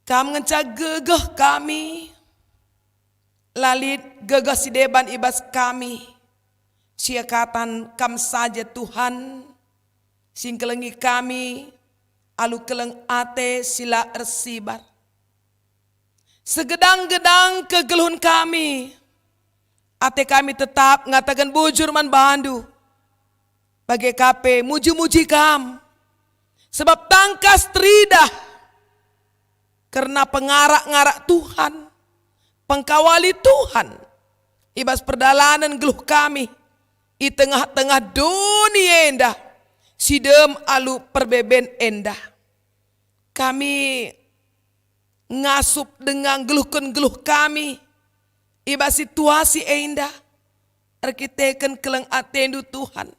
Kam ngenca gegeh kami. La lit gegeh si deban i bas kami. Siakatan Kam saja Tuhan, si ngkelengi kami alu keleng ate si la ersibar. Segedang-gedang kegeluhen kami, ate kami tetap ngataken bujur man bandu. Bage ka pe muji-muji Kam, sebab tangkas teridah kerna pengarak-ngarak Tuhan, pengkawali Tuhan i bas perdalanen geluh kami i tengah-tengah doni enda, si dem alu perbeben enda. Kami ngasup denga nggeluhken geluh kami i bas situasi enda, erkiteken keleng ateNdu, Tuhan.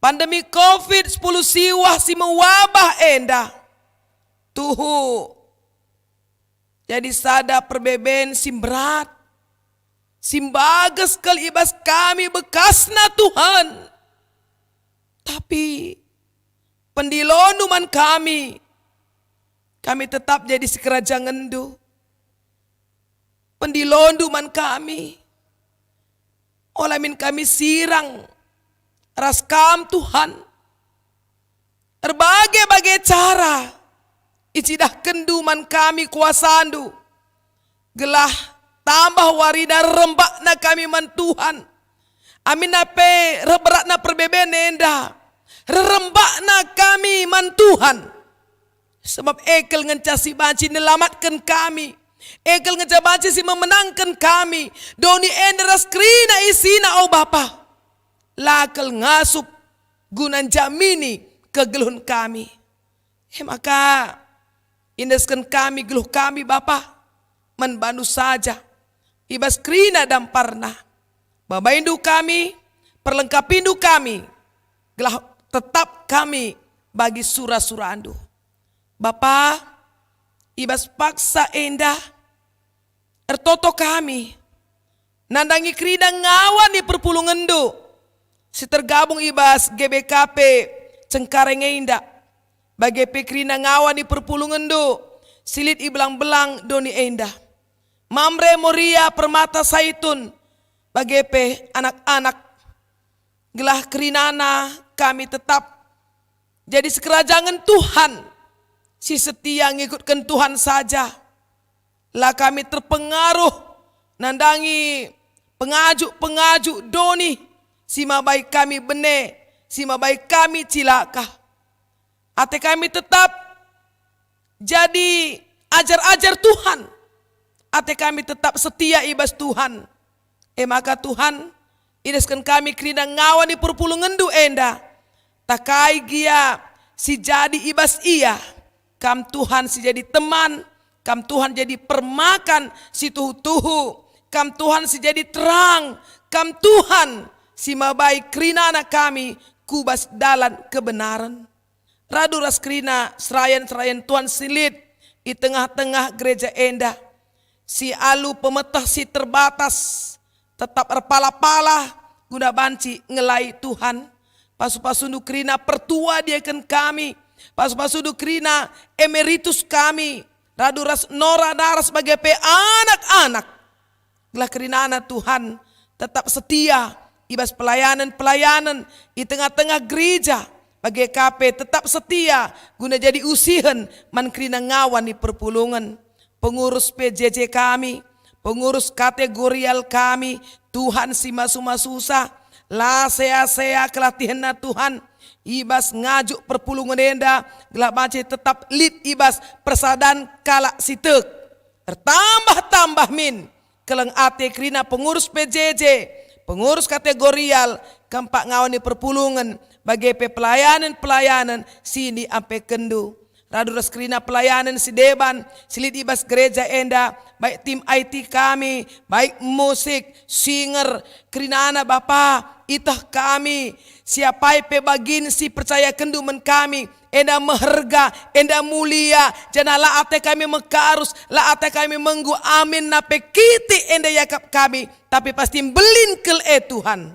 Pandemi covid sepuluh siwah si mewabah enda, tuhu jadi sada perbeben si mberat, si mbages kal i bas kami bekasna, Tuhan. Tapi pendiloNdu man kami, kami tetap jadi sikerajangenNdu. PendiloNdu man kami, ola min kami sirang ras Kam, Tuhan. Erbage-bage cara icidahkenNdu man kami kuasaNdu, gelah tambah warina rerembakna kami man Tuhan. Aminna pe reh beratna perbeben enda, rerembakna kami man Tuhan. Sebab e kal ngenca si banci nelamatken kami, e kal ngenca banci si memenangken kami. Doni enda ras kerina isina, o Bapa, la kal ngasup guna njamini kegeluhen kami. E maka, iendesken kami geluh kami, Bapa, man bandu saja, i bas kerina damparna. BabainNdu kami, perlengkapinNdu kami, gelah tetap kami bagi sura-suraNdu. Bapa, i bas paksa enda, ertoto kami nandangi kerina ngawan ni perpulungenNdu si tergabung i bas G B K P Cengkareng enda, bage pe kerina ngawan ni perpulungenNdu si lit i belang-belang doni enda, Mamre, Moria, Permata, Saitun, bage pe anak-anak. Gelah kerinana kami tetap jadi sikerajangen Tuhan, si setia ngikutken Tuhan saja. La kami terpengaruh nandangi pengajuk-pengajuk doni si mabai kami bene, si mabai kami cilaka. Ate kami tetap jadi ajar-ajar Tuhan. Ate kami tetap setia i bas Tuhan. E maka Tuhan, iendesken kami kerina ngawan ni perpulungenNdu enda. Takai gia si jadi i bas ia. Kam Tuhan si jadi teman, Kam Tuhan jadi permakan si tuhu-tuhu, Kam Tuhan si jadi terang, Kam Tuhan si mabai kerinana kami ku bas dalan kebenaren. Radu ras kerina serayan-serayan Tuhan si lit i tengah-tengah gereja enda, si alu pemeteh si terbatas, tetap erpala-pala guna banci ngelai Tuhan. Pasu-pasundu kerina pertua diaken kami, pasu-pasundu kerina emeritus kami, radu ras Nora, Nora ras bage pe anak-anak. Gelah kerinana Tuhan tetap setia i bas pelayanen-pelayanen i tengah-tengah gereja, bage ka pe tetap setia guna jadi usihen man kerina ngawan ni perpulungen. Pengurus P J J kami, pengurus kategorial kami, Tuhan si masu-masusa, la sea-sea kelatihenna Tuhan, i bas ngajuk perpulungen enda, gelah banci tetap lit i bas persadan kalak si tek. Ertambah-tambah min keleng ate kerina pengurus P J J, pengurus kategorial, kempak ngawan ni perpulungen, bage pe pelayanen-pelayanen si niampekenndu. Radu ras kerina pelayanen si deban, si lit i bas gereja enda, baik tim I T kami, baik musik, singer, kerinana Bapa, iteh kami, siapai pe bagin si percayakenndu man kami, enda meherga, enda mulia, janah la ate kami mekarus, la ate kami menggu amin nape kitik enda iakap kami, tapi pasti mbelin kal e Tuhan.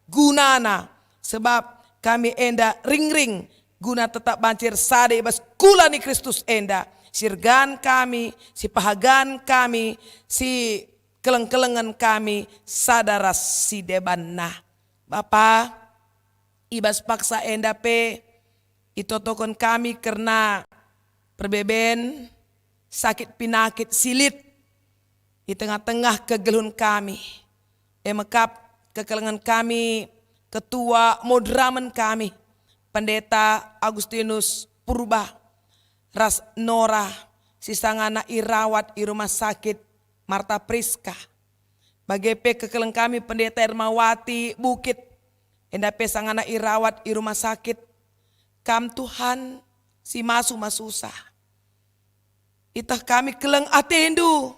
Gunana, sebab kami enda ringring guna tetap banci ersada i bas kula ni Kristus enda, si ergan kami, si pehagan kami, si keleng-kelengen kami sada ras si debanna. Bapa, i bas paksa enda pe itotoken kami kerna perbeben, sakit pinakit si lit i tengah-tengah kegeluhen kami. E me kap kekelengen kami, ketua moderamen kami, Pendeta Agustinus Purba, ras Nora si sangana irawat i Rumah Sakit Marta Priska. Bage pe kekeleng kami Pendeta Ermawati Bukit, enda pe sangana irawat i rumah sakit. Kam Tuhan si masu-masusa. Iteh kami keleng atendu.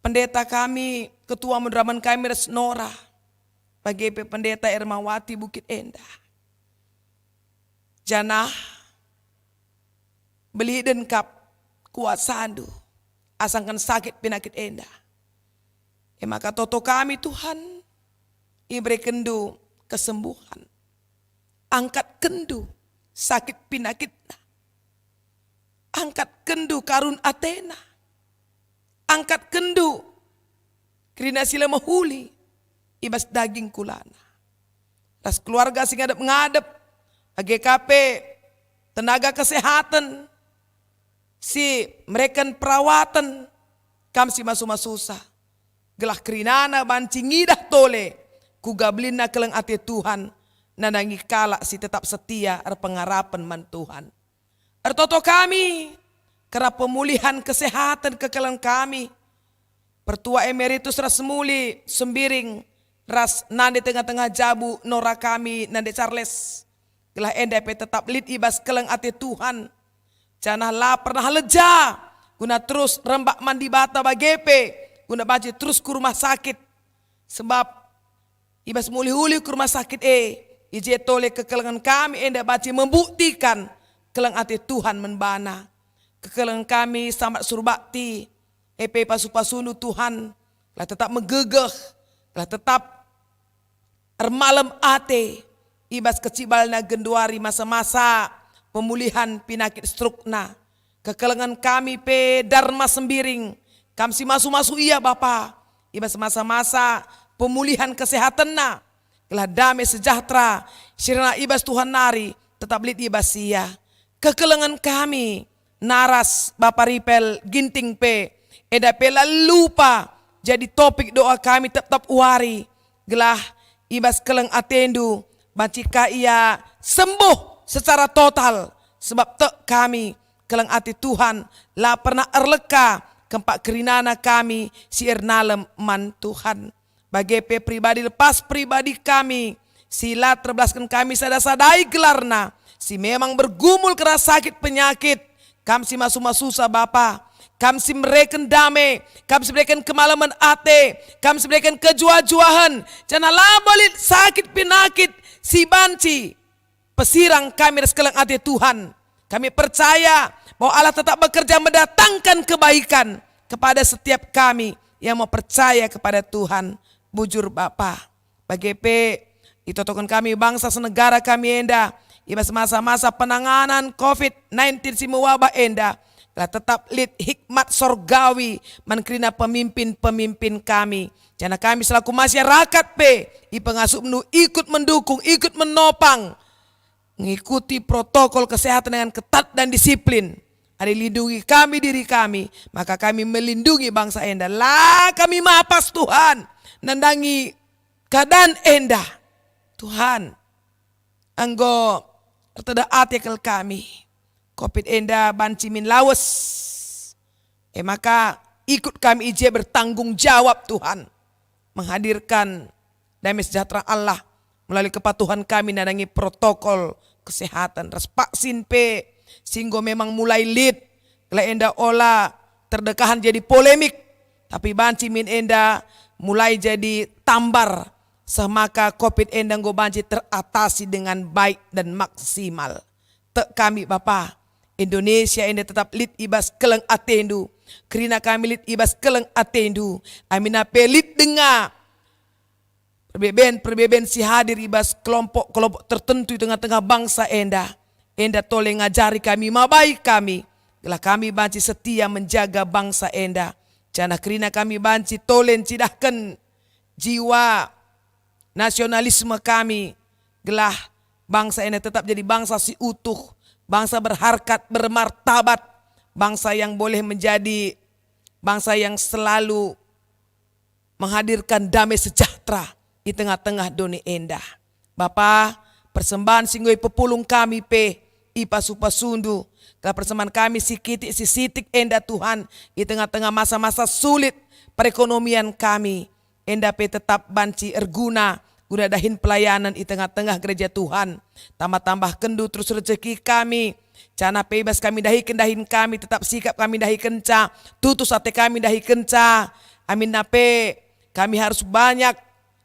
Pendeta kami, ketua moderamen kami ras Nora, bage pe Pendeta Ermawati Bukit enda. Janah beliden kap kuasandu asangken sakit pinakit enda. E maka toto kami, Tuhan, iberekenndu kesembuhan. Angkatkenndu sakit pinakitna. Angkatkenndu karun atena. Angkatkenndu kerina si la mehuli i bas daging kulana. Ras keluarga si ngadep-ngadep, bage ka pe tenaga kesehatan si mereken perawaten, kam si masu-masusa, gelah kerinana banci ngidah tole kuga belinna keleng ate Tuhan nandangi kalak si tetap setia erpengarapen man Tuhan. Ertoto kami kerna pemulihan kesehatan kekelengen kami, Pertua Emeritus ras Muli Sembiring, ras nande tengah-tengah jabu Nora kami, Nande Charles, gelah enda pe tetap lit i bas keleng ate Tuhan, janah la pernah leja guna terus rembak man Dibata bage pe guna banci terus ku rumah sakit. Sebab i bas mulih-ulih ku rumah sakit e, i je tole kekelengen kami enda banci membuktikan keleng ate Tuhan man bana. Kekelengen kami Sambat Surbakti, e pe pasu-pasundu Tuhan, gelah tetap megegeh, gelah tetap ermalem ate i bas kecibalna genduari masa-masa pemulihan pinakit strukna. Kekelengen kami pe Darma Sembiring, kam si masu-masu ia Bapa, i bas masa-masa pemulihan kesehatenna, gelah dame sejahtera si rena i bas Tuhan nari tetap lit i bas ia. Kekelengen kami Naras Bapa Ripel Ginting pe, enda pe la lupa jadi topik doa kami tep-tep wari, gelah i bas keleng atendu banci ka ia sembuh secara total, sebab tek kami keleng ate Tuhan la pernah erleka kempak kerinana kami si ernalem man Tuhan. Bage pe pribadi lepas pribadi kami, si la terbelasken kami sada-sadai gelarna, si memang bergumul kerna sakit penyakit, kam si masu-masusa Bapa, kam si mereken dame, kam si mereken kemalemen ate, kam si mereken kejuah-juahen, janah labo lit sakit penyakit si banci pesirang kami ras keleng ate Tuhan. Kami percaya bahwa Allah tetap bekerja mendatangkan kebaikan kepada setiap kami yang mau percaya kepada Tuhan. Bujur Bapa, bage pe itotoken kami bangsa senegara kami enda i bas masa-masa penanganan covid nineteen si mewabah enda, Gelah tetap lit hikmat sorgawi man kerina pemimpin-pemimpin kami. Janah kami selaku masyarakat pe ipengasupNdu ikut mendukung, ikut menopang, ngikuti protokol kesehatan dengan ketat dan disiplin. Adi lindungi kami diri kami, maka kami melindungi bangsa enda. La kami mapas, Tuhan, nandangi keadaan enda. Tuhan, enggo ertedeh ate kal kami. Covid enda banci min lawes. E maka, ikut kami i je bertanggung jawab, Tuhan, menghadirkan damai sejahtera Allah melalui kepatuhan kami nandangi protokol kesehatan ras vaksin pe si enggo memang mulai lit, gelah enda ola terdekahan jadi polemik, tapi banci min enda mulai jadi tambar, seh maka Covid enda enggo banci teratasi dengan baik dan maksimal. Tek kami, Bapa, Indonesia enda tetap lit i bas keleng ateNdu. Kerina kami lit i bas keleng ateNdu. Aminna pe lit denga perbeben-perbeben si hadir i bas kelompok-kelompok tertentu i tengah-tengah bangsa enda. Enda tole ngajari kami, mabai kami, gelah kami banci setia menjaga bangsa enda. Janah kerina kami banci tole ncidahken jiwa nasionalisme kami, gelah bangsa enda tetap jadi bangsa si utuh, bangsa berharkat, bermartabat, bangsa yang boleh menjadi bangsa yang selalu menghadirkan damai sejahtera i tengah-tengah doni enda. Bapa, persembahan si enggo ipepulung kami pe ipasu-pasundu, gelah persembahan kami si kitik si sitik enda, Tuhan, i tengah-tengah masa-masa sulit perekonomian kami, enda pe tetap banci erguna guna dahin pelayanan i tengah-tengah gereja Tuhan. Tambah-tambahkenNdu terus rejeki kami, janah pe i bas kami ndahiken dahin kami, tetap sikap kami ndahikenca, tutus ate kami ndahikenca. Aminna pe kami harus banyak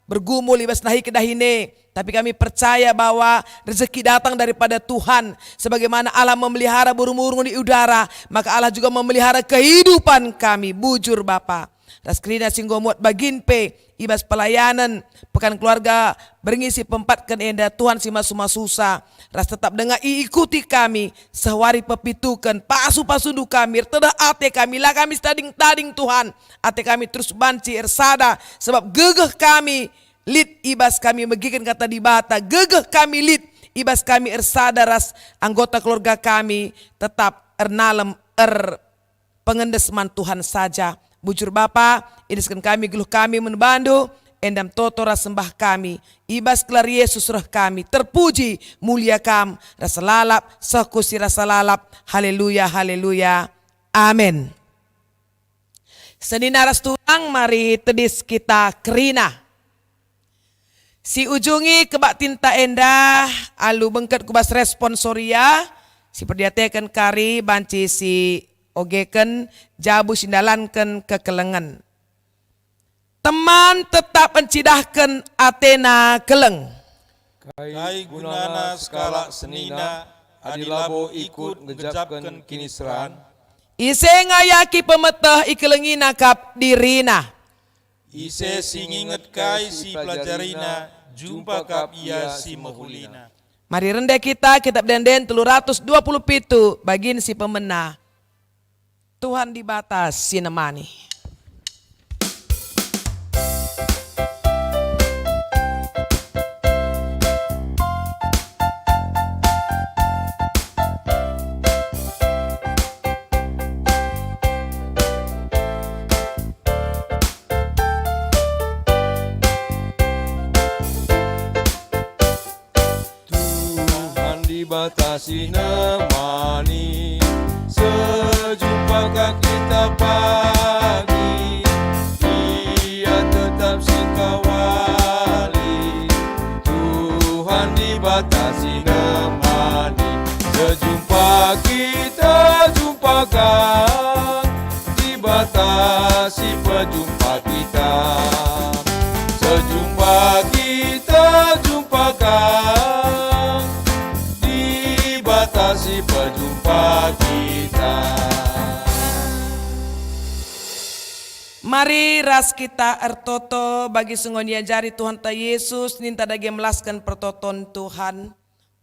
bergumul i bas ndahiken dahin e, tapi kami percaya bahwa rezeki datang daripada Tuhan. Sebagaimana Allah memelihara burung-burung di udara, maka Allah juga memelihara kehidupan kami. Bujur, Bapa. Ras kerina si enggo muat bagin pe i bas pelayanan Pekan Keluarga berngi si peempatken enda, Tuhan si masu-masusa, ras tetap denga iikuti kami seh wari pepituken, pasu-pasundu kami, ertedeh ate kami, la kami si tading-tading, Tuhan. Ate kami terus banci ersada, sebab gegeh kami lit i bas kami megiken Kata Dibata, gegeh kami lit i bas kami ersada ras anggota keluarga kami tetap ernalem, er pengendes man Tuhan saja. Bujur Bapa, iendesken kami geluh kami man bandu, endam toto ras sembah kami. I bas gelar Yesus reh kami, terpuji, mulia Kam, rasa lalap, seh ku si rasa lalap. Haleluya, haleluya. Amin. Senina ras turang, mari tedis kita kerina. Si ujungi kebaktinta enda alu bengket ku bas responsoria, si perdiateken kari banci si ogeken jabu si ndalanken kekelengen. Teman tetap encidahken atena keleng. Kai gunana sekalak senina adi labo ikut ngejapken kiniseran? Ise ngayaki pemeteh ikelengina kap dirina. Ise si nginget kai si pelajarina, jumpa kap ia si mehulina. Mari rende kita, Kitab Ende-enden telu ratus dua puluh pitu, bagin si pemena. Tuhan Dibata si nemani. Tuhan Dibata si nemani, sejumpa ka kita pagi, Ia tetap si kawali. Tuhan Dibata si nemani, sejumpa kita jumpakan, Dibata si pejumpa kita. Sejumpa kita jumpakan, Dibata si pejumpa kita. Mari ras kita ertoto bagi si enggo iajari Tuhanta Jesus, ninta dage melasken pertoton Tuhan.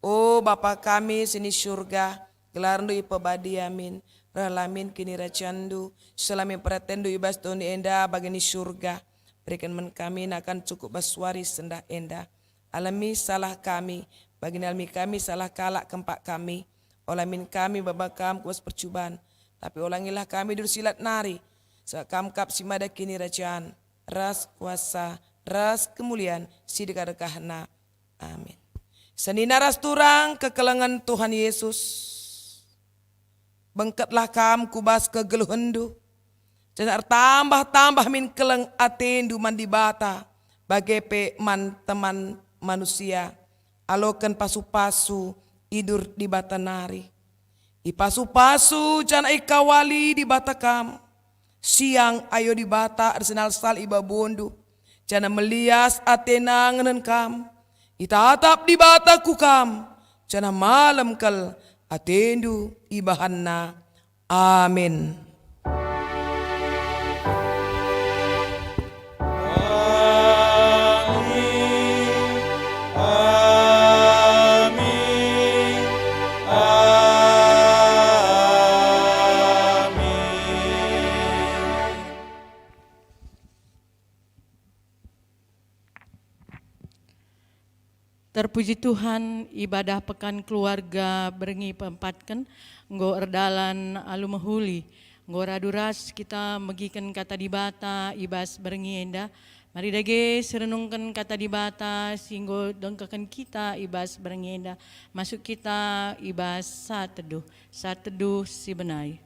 O Bapa kami si ni Surga, gelarNdu ipebadia min. reh la min kinirajanNdu, seh la min peratenndu i bas doni enda bagi i Surga. Beriken man kami nakan cukup bas wari sendah enda. Alemi salah kami, bagi nalemi kami salah kalak kempak kami. Ola min kami maba Kam ku bas percuban, tapi olangilah kami i bas si lat nari, sebab Kam kap si mada kinirajan, ras kuasa, ras kemulian si dekah-dekahna. Amin. Senina ras turang kekelengen Tuhan Yesus. Bengketlah kam ku bas kegeluhenndu, janah ertambah-tambah min keleng atendu man Dibata, bage pe man teman manusia, aloken pasu-pasu idur Dibata nari. Ipasu-pasu janah ikawali Dibata kam. Siang ayo Dibata ersinalsal i babondu, janah melias atena ngenen kam. Itatap Dibata ku kam, janah malem kal atendu ibahanNa. Amin. Amin. Amin. Amin. Terpuji Tuhan, ibadah Pekan Keluarga berngi peempatken enggo erdalan alu mehuli. Enggo radu ras kita megiken Kata Dibata i bas berngi enda. Mari dage sirenungken Kata Dibata si enggo dengkehken kita i bas berngi enda. Masuk kita i bas Saat Teduh, Saat Teduh si benai.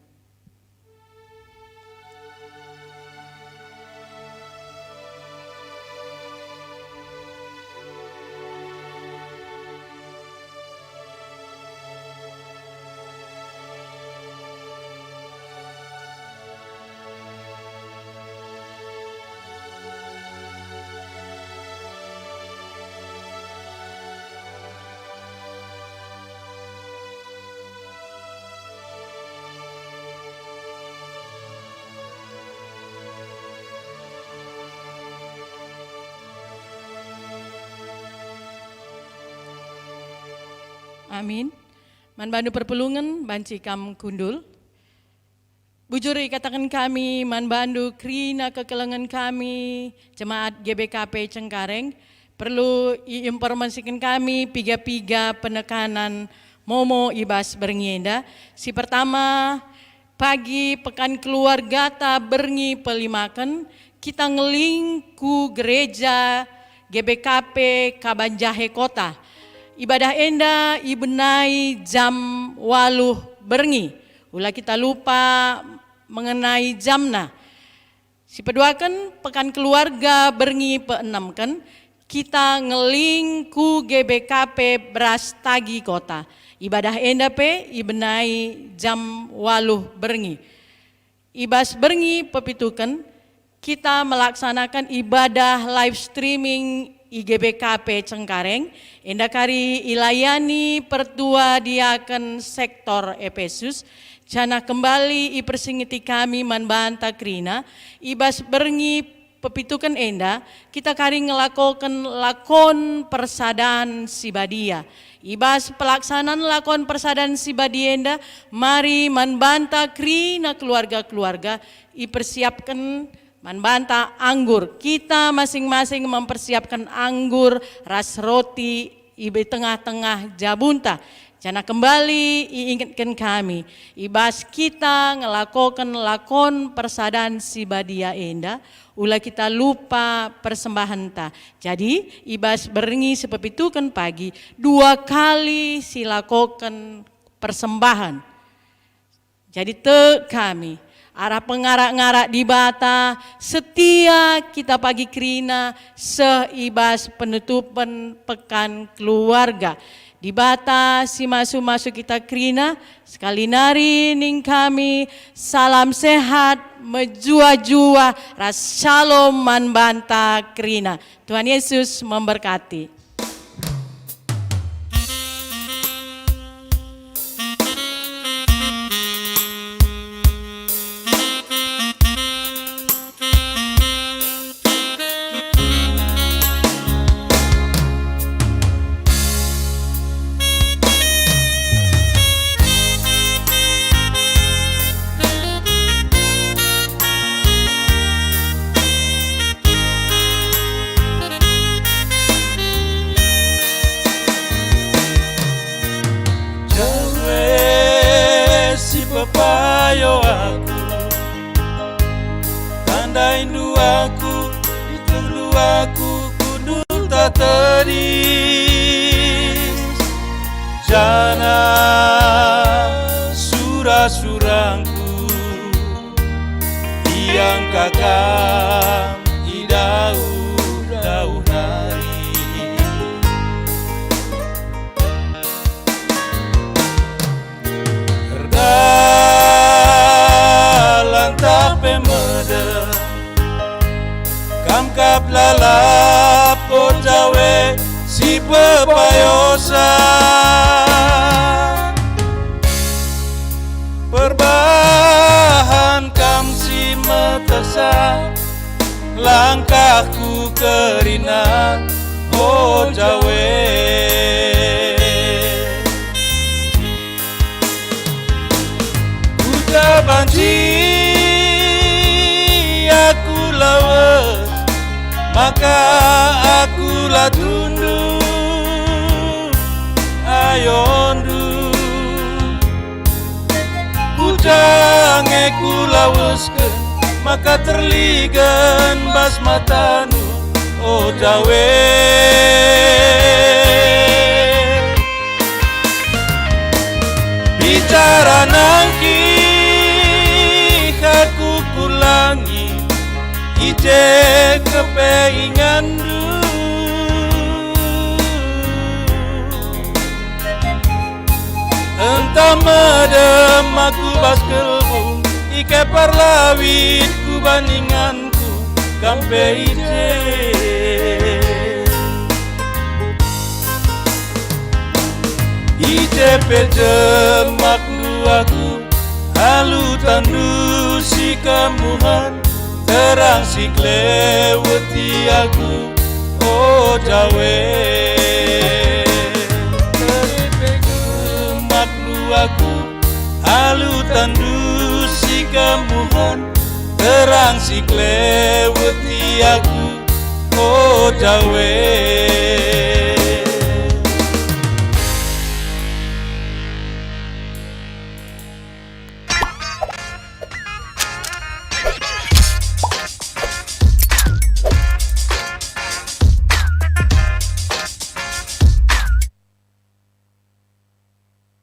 Amin. Man bandu perpulungen, banci kam kundul. Bujur ikataken kami man bandu kerina kekelengen kami, Jemaat G B K P Cengkareng, perlu iinformasiken kami piga-piga penekanan momo i bas berngi enda. Si pertama, pagi Pekan Keluargata berngi pelimaken, kita ngeling ku gereja G B K P Kabanjahe Kota. Ibadah enda ibenai jam waluh berngi. Ula kita lupa mengenai jamna. Sipeduaken Pekan Keluarga berngi peenemken, kita ngeling ku G B K P Brastagi Kota. Ibadah enda pe ibenai jam waluh berngi. I bas berngi pepituken, kita melaksanaken ibadah live streaming i G B K P Cengkareng, enda kari ilayani pertua diaken sektor Epesus, janah kembali ipersingeti kami man banta kerina, i bas berngi pepituken enda, kita kari ngelakoken lakon persadan si badia. I bas pelaksanan lakon persadan si badia enda, mari man banta kerina keluarga-keluarga ipersiapken man banta anggur. Kita masing-masing mempersiapkan anggur ras roti i tengah-tengah jabunta. Janah kembali iingetken kami, i bas kita ngelakoken lakon persadan si badia enda, ula kita lupa persembahenta. Jadi, i bas berngi si pepituken pagi, dua kali silakoken persembahen. Jadi tek kami, arah pengarak-ngarak Dibata, setia kita pagi kerina seh i bas penutupen Pekan Keluarga. Dibata si masu-masu kita kerina, sekali nari ning kami, salam sehat, mejuah-juah, ras shalom man banta kerina. Tuhan Yesus memberkati. Ayo aku, tandaindu aku, ituhndu aku, kundul ta tedis, janah sura-surangku iangka Kam i dauh-dauh nari. Erdalan ta pe medem, Kam kap lalap, o Jawe si pepayosa. Perbahan Kam si metehsa, langkahku kerina, o Jawe. Kuja banci aku lawes, maka aku la tunduk ayondu. Kuja nge kulawesken, maka terligen bas matandu, o Jawe. Bicara nangki aku kulangi, i je kepe inganndu. Ntah medem aku bas gelbung, i ke parlawit ku bandinganku, Kam pe i je. I je pe jemakndu aku, alu tanndu si kemuhen, terang si keleweti aku, o Jawe. Terang pe jemakndu aku, alu tanndu si kemuhen, terang si keleweti aku, o Jawe.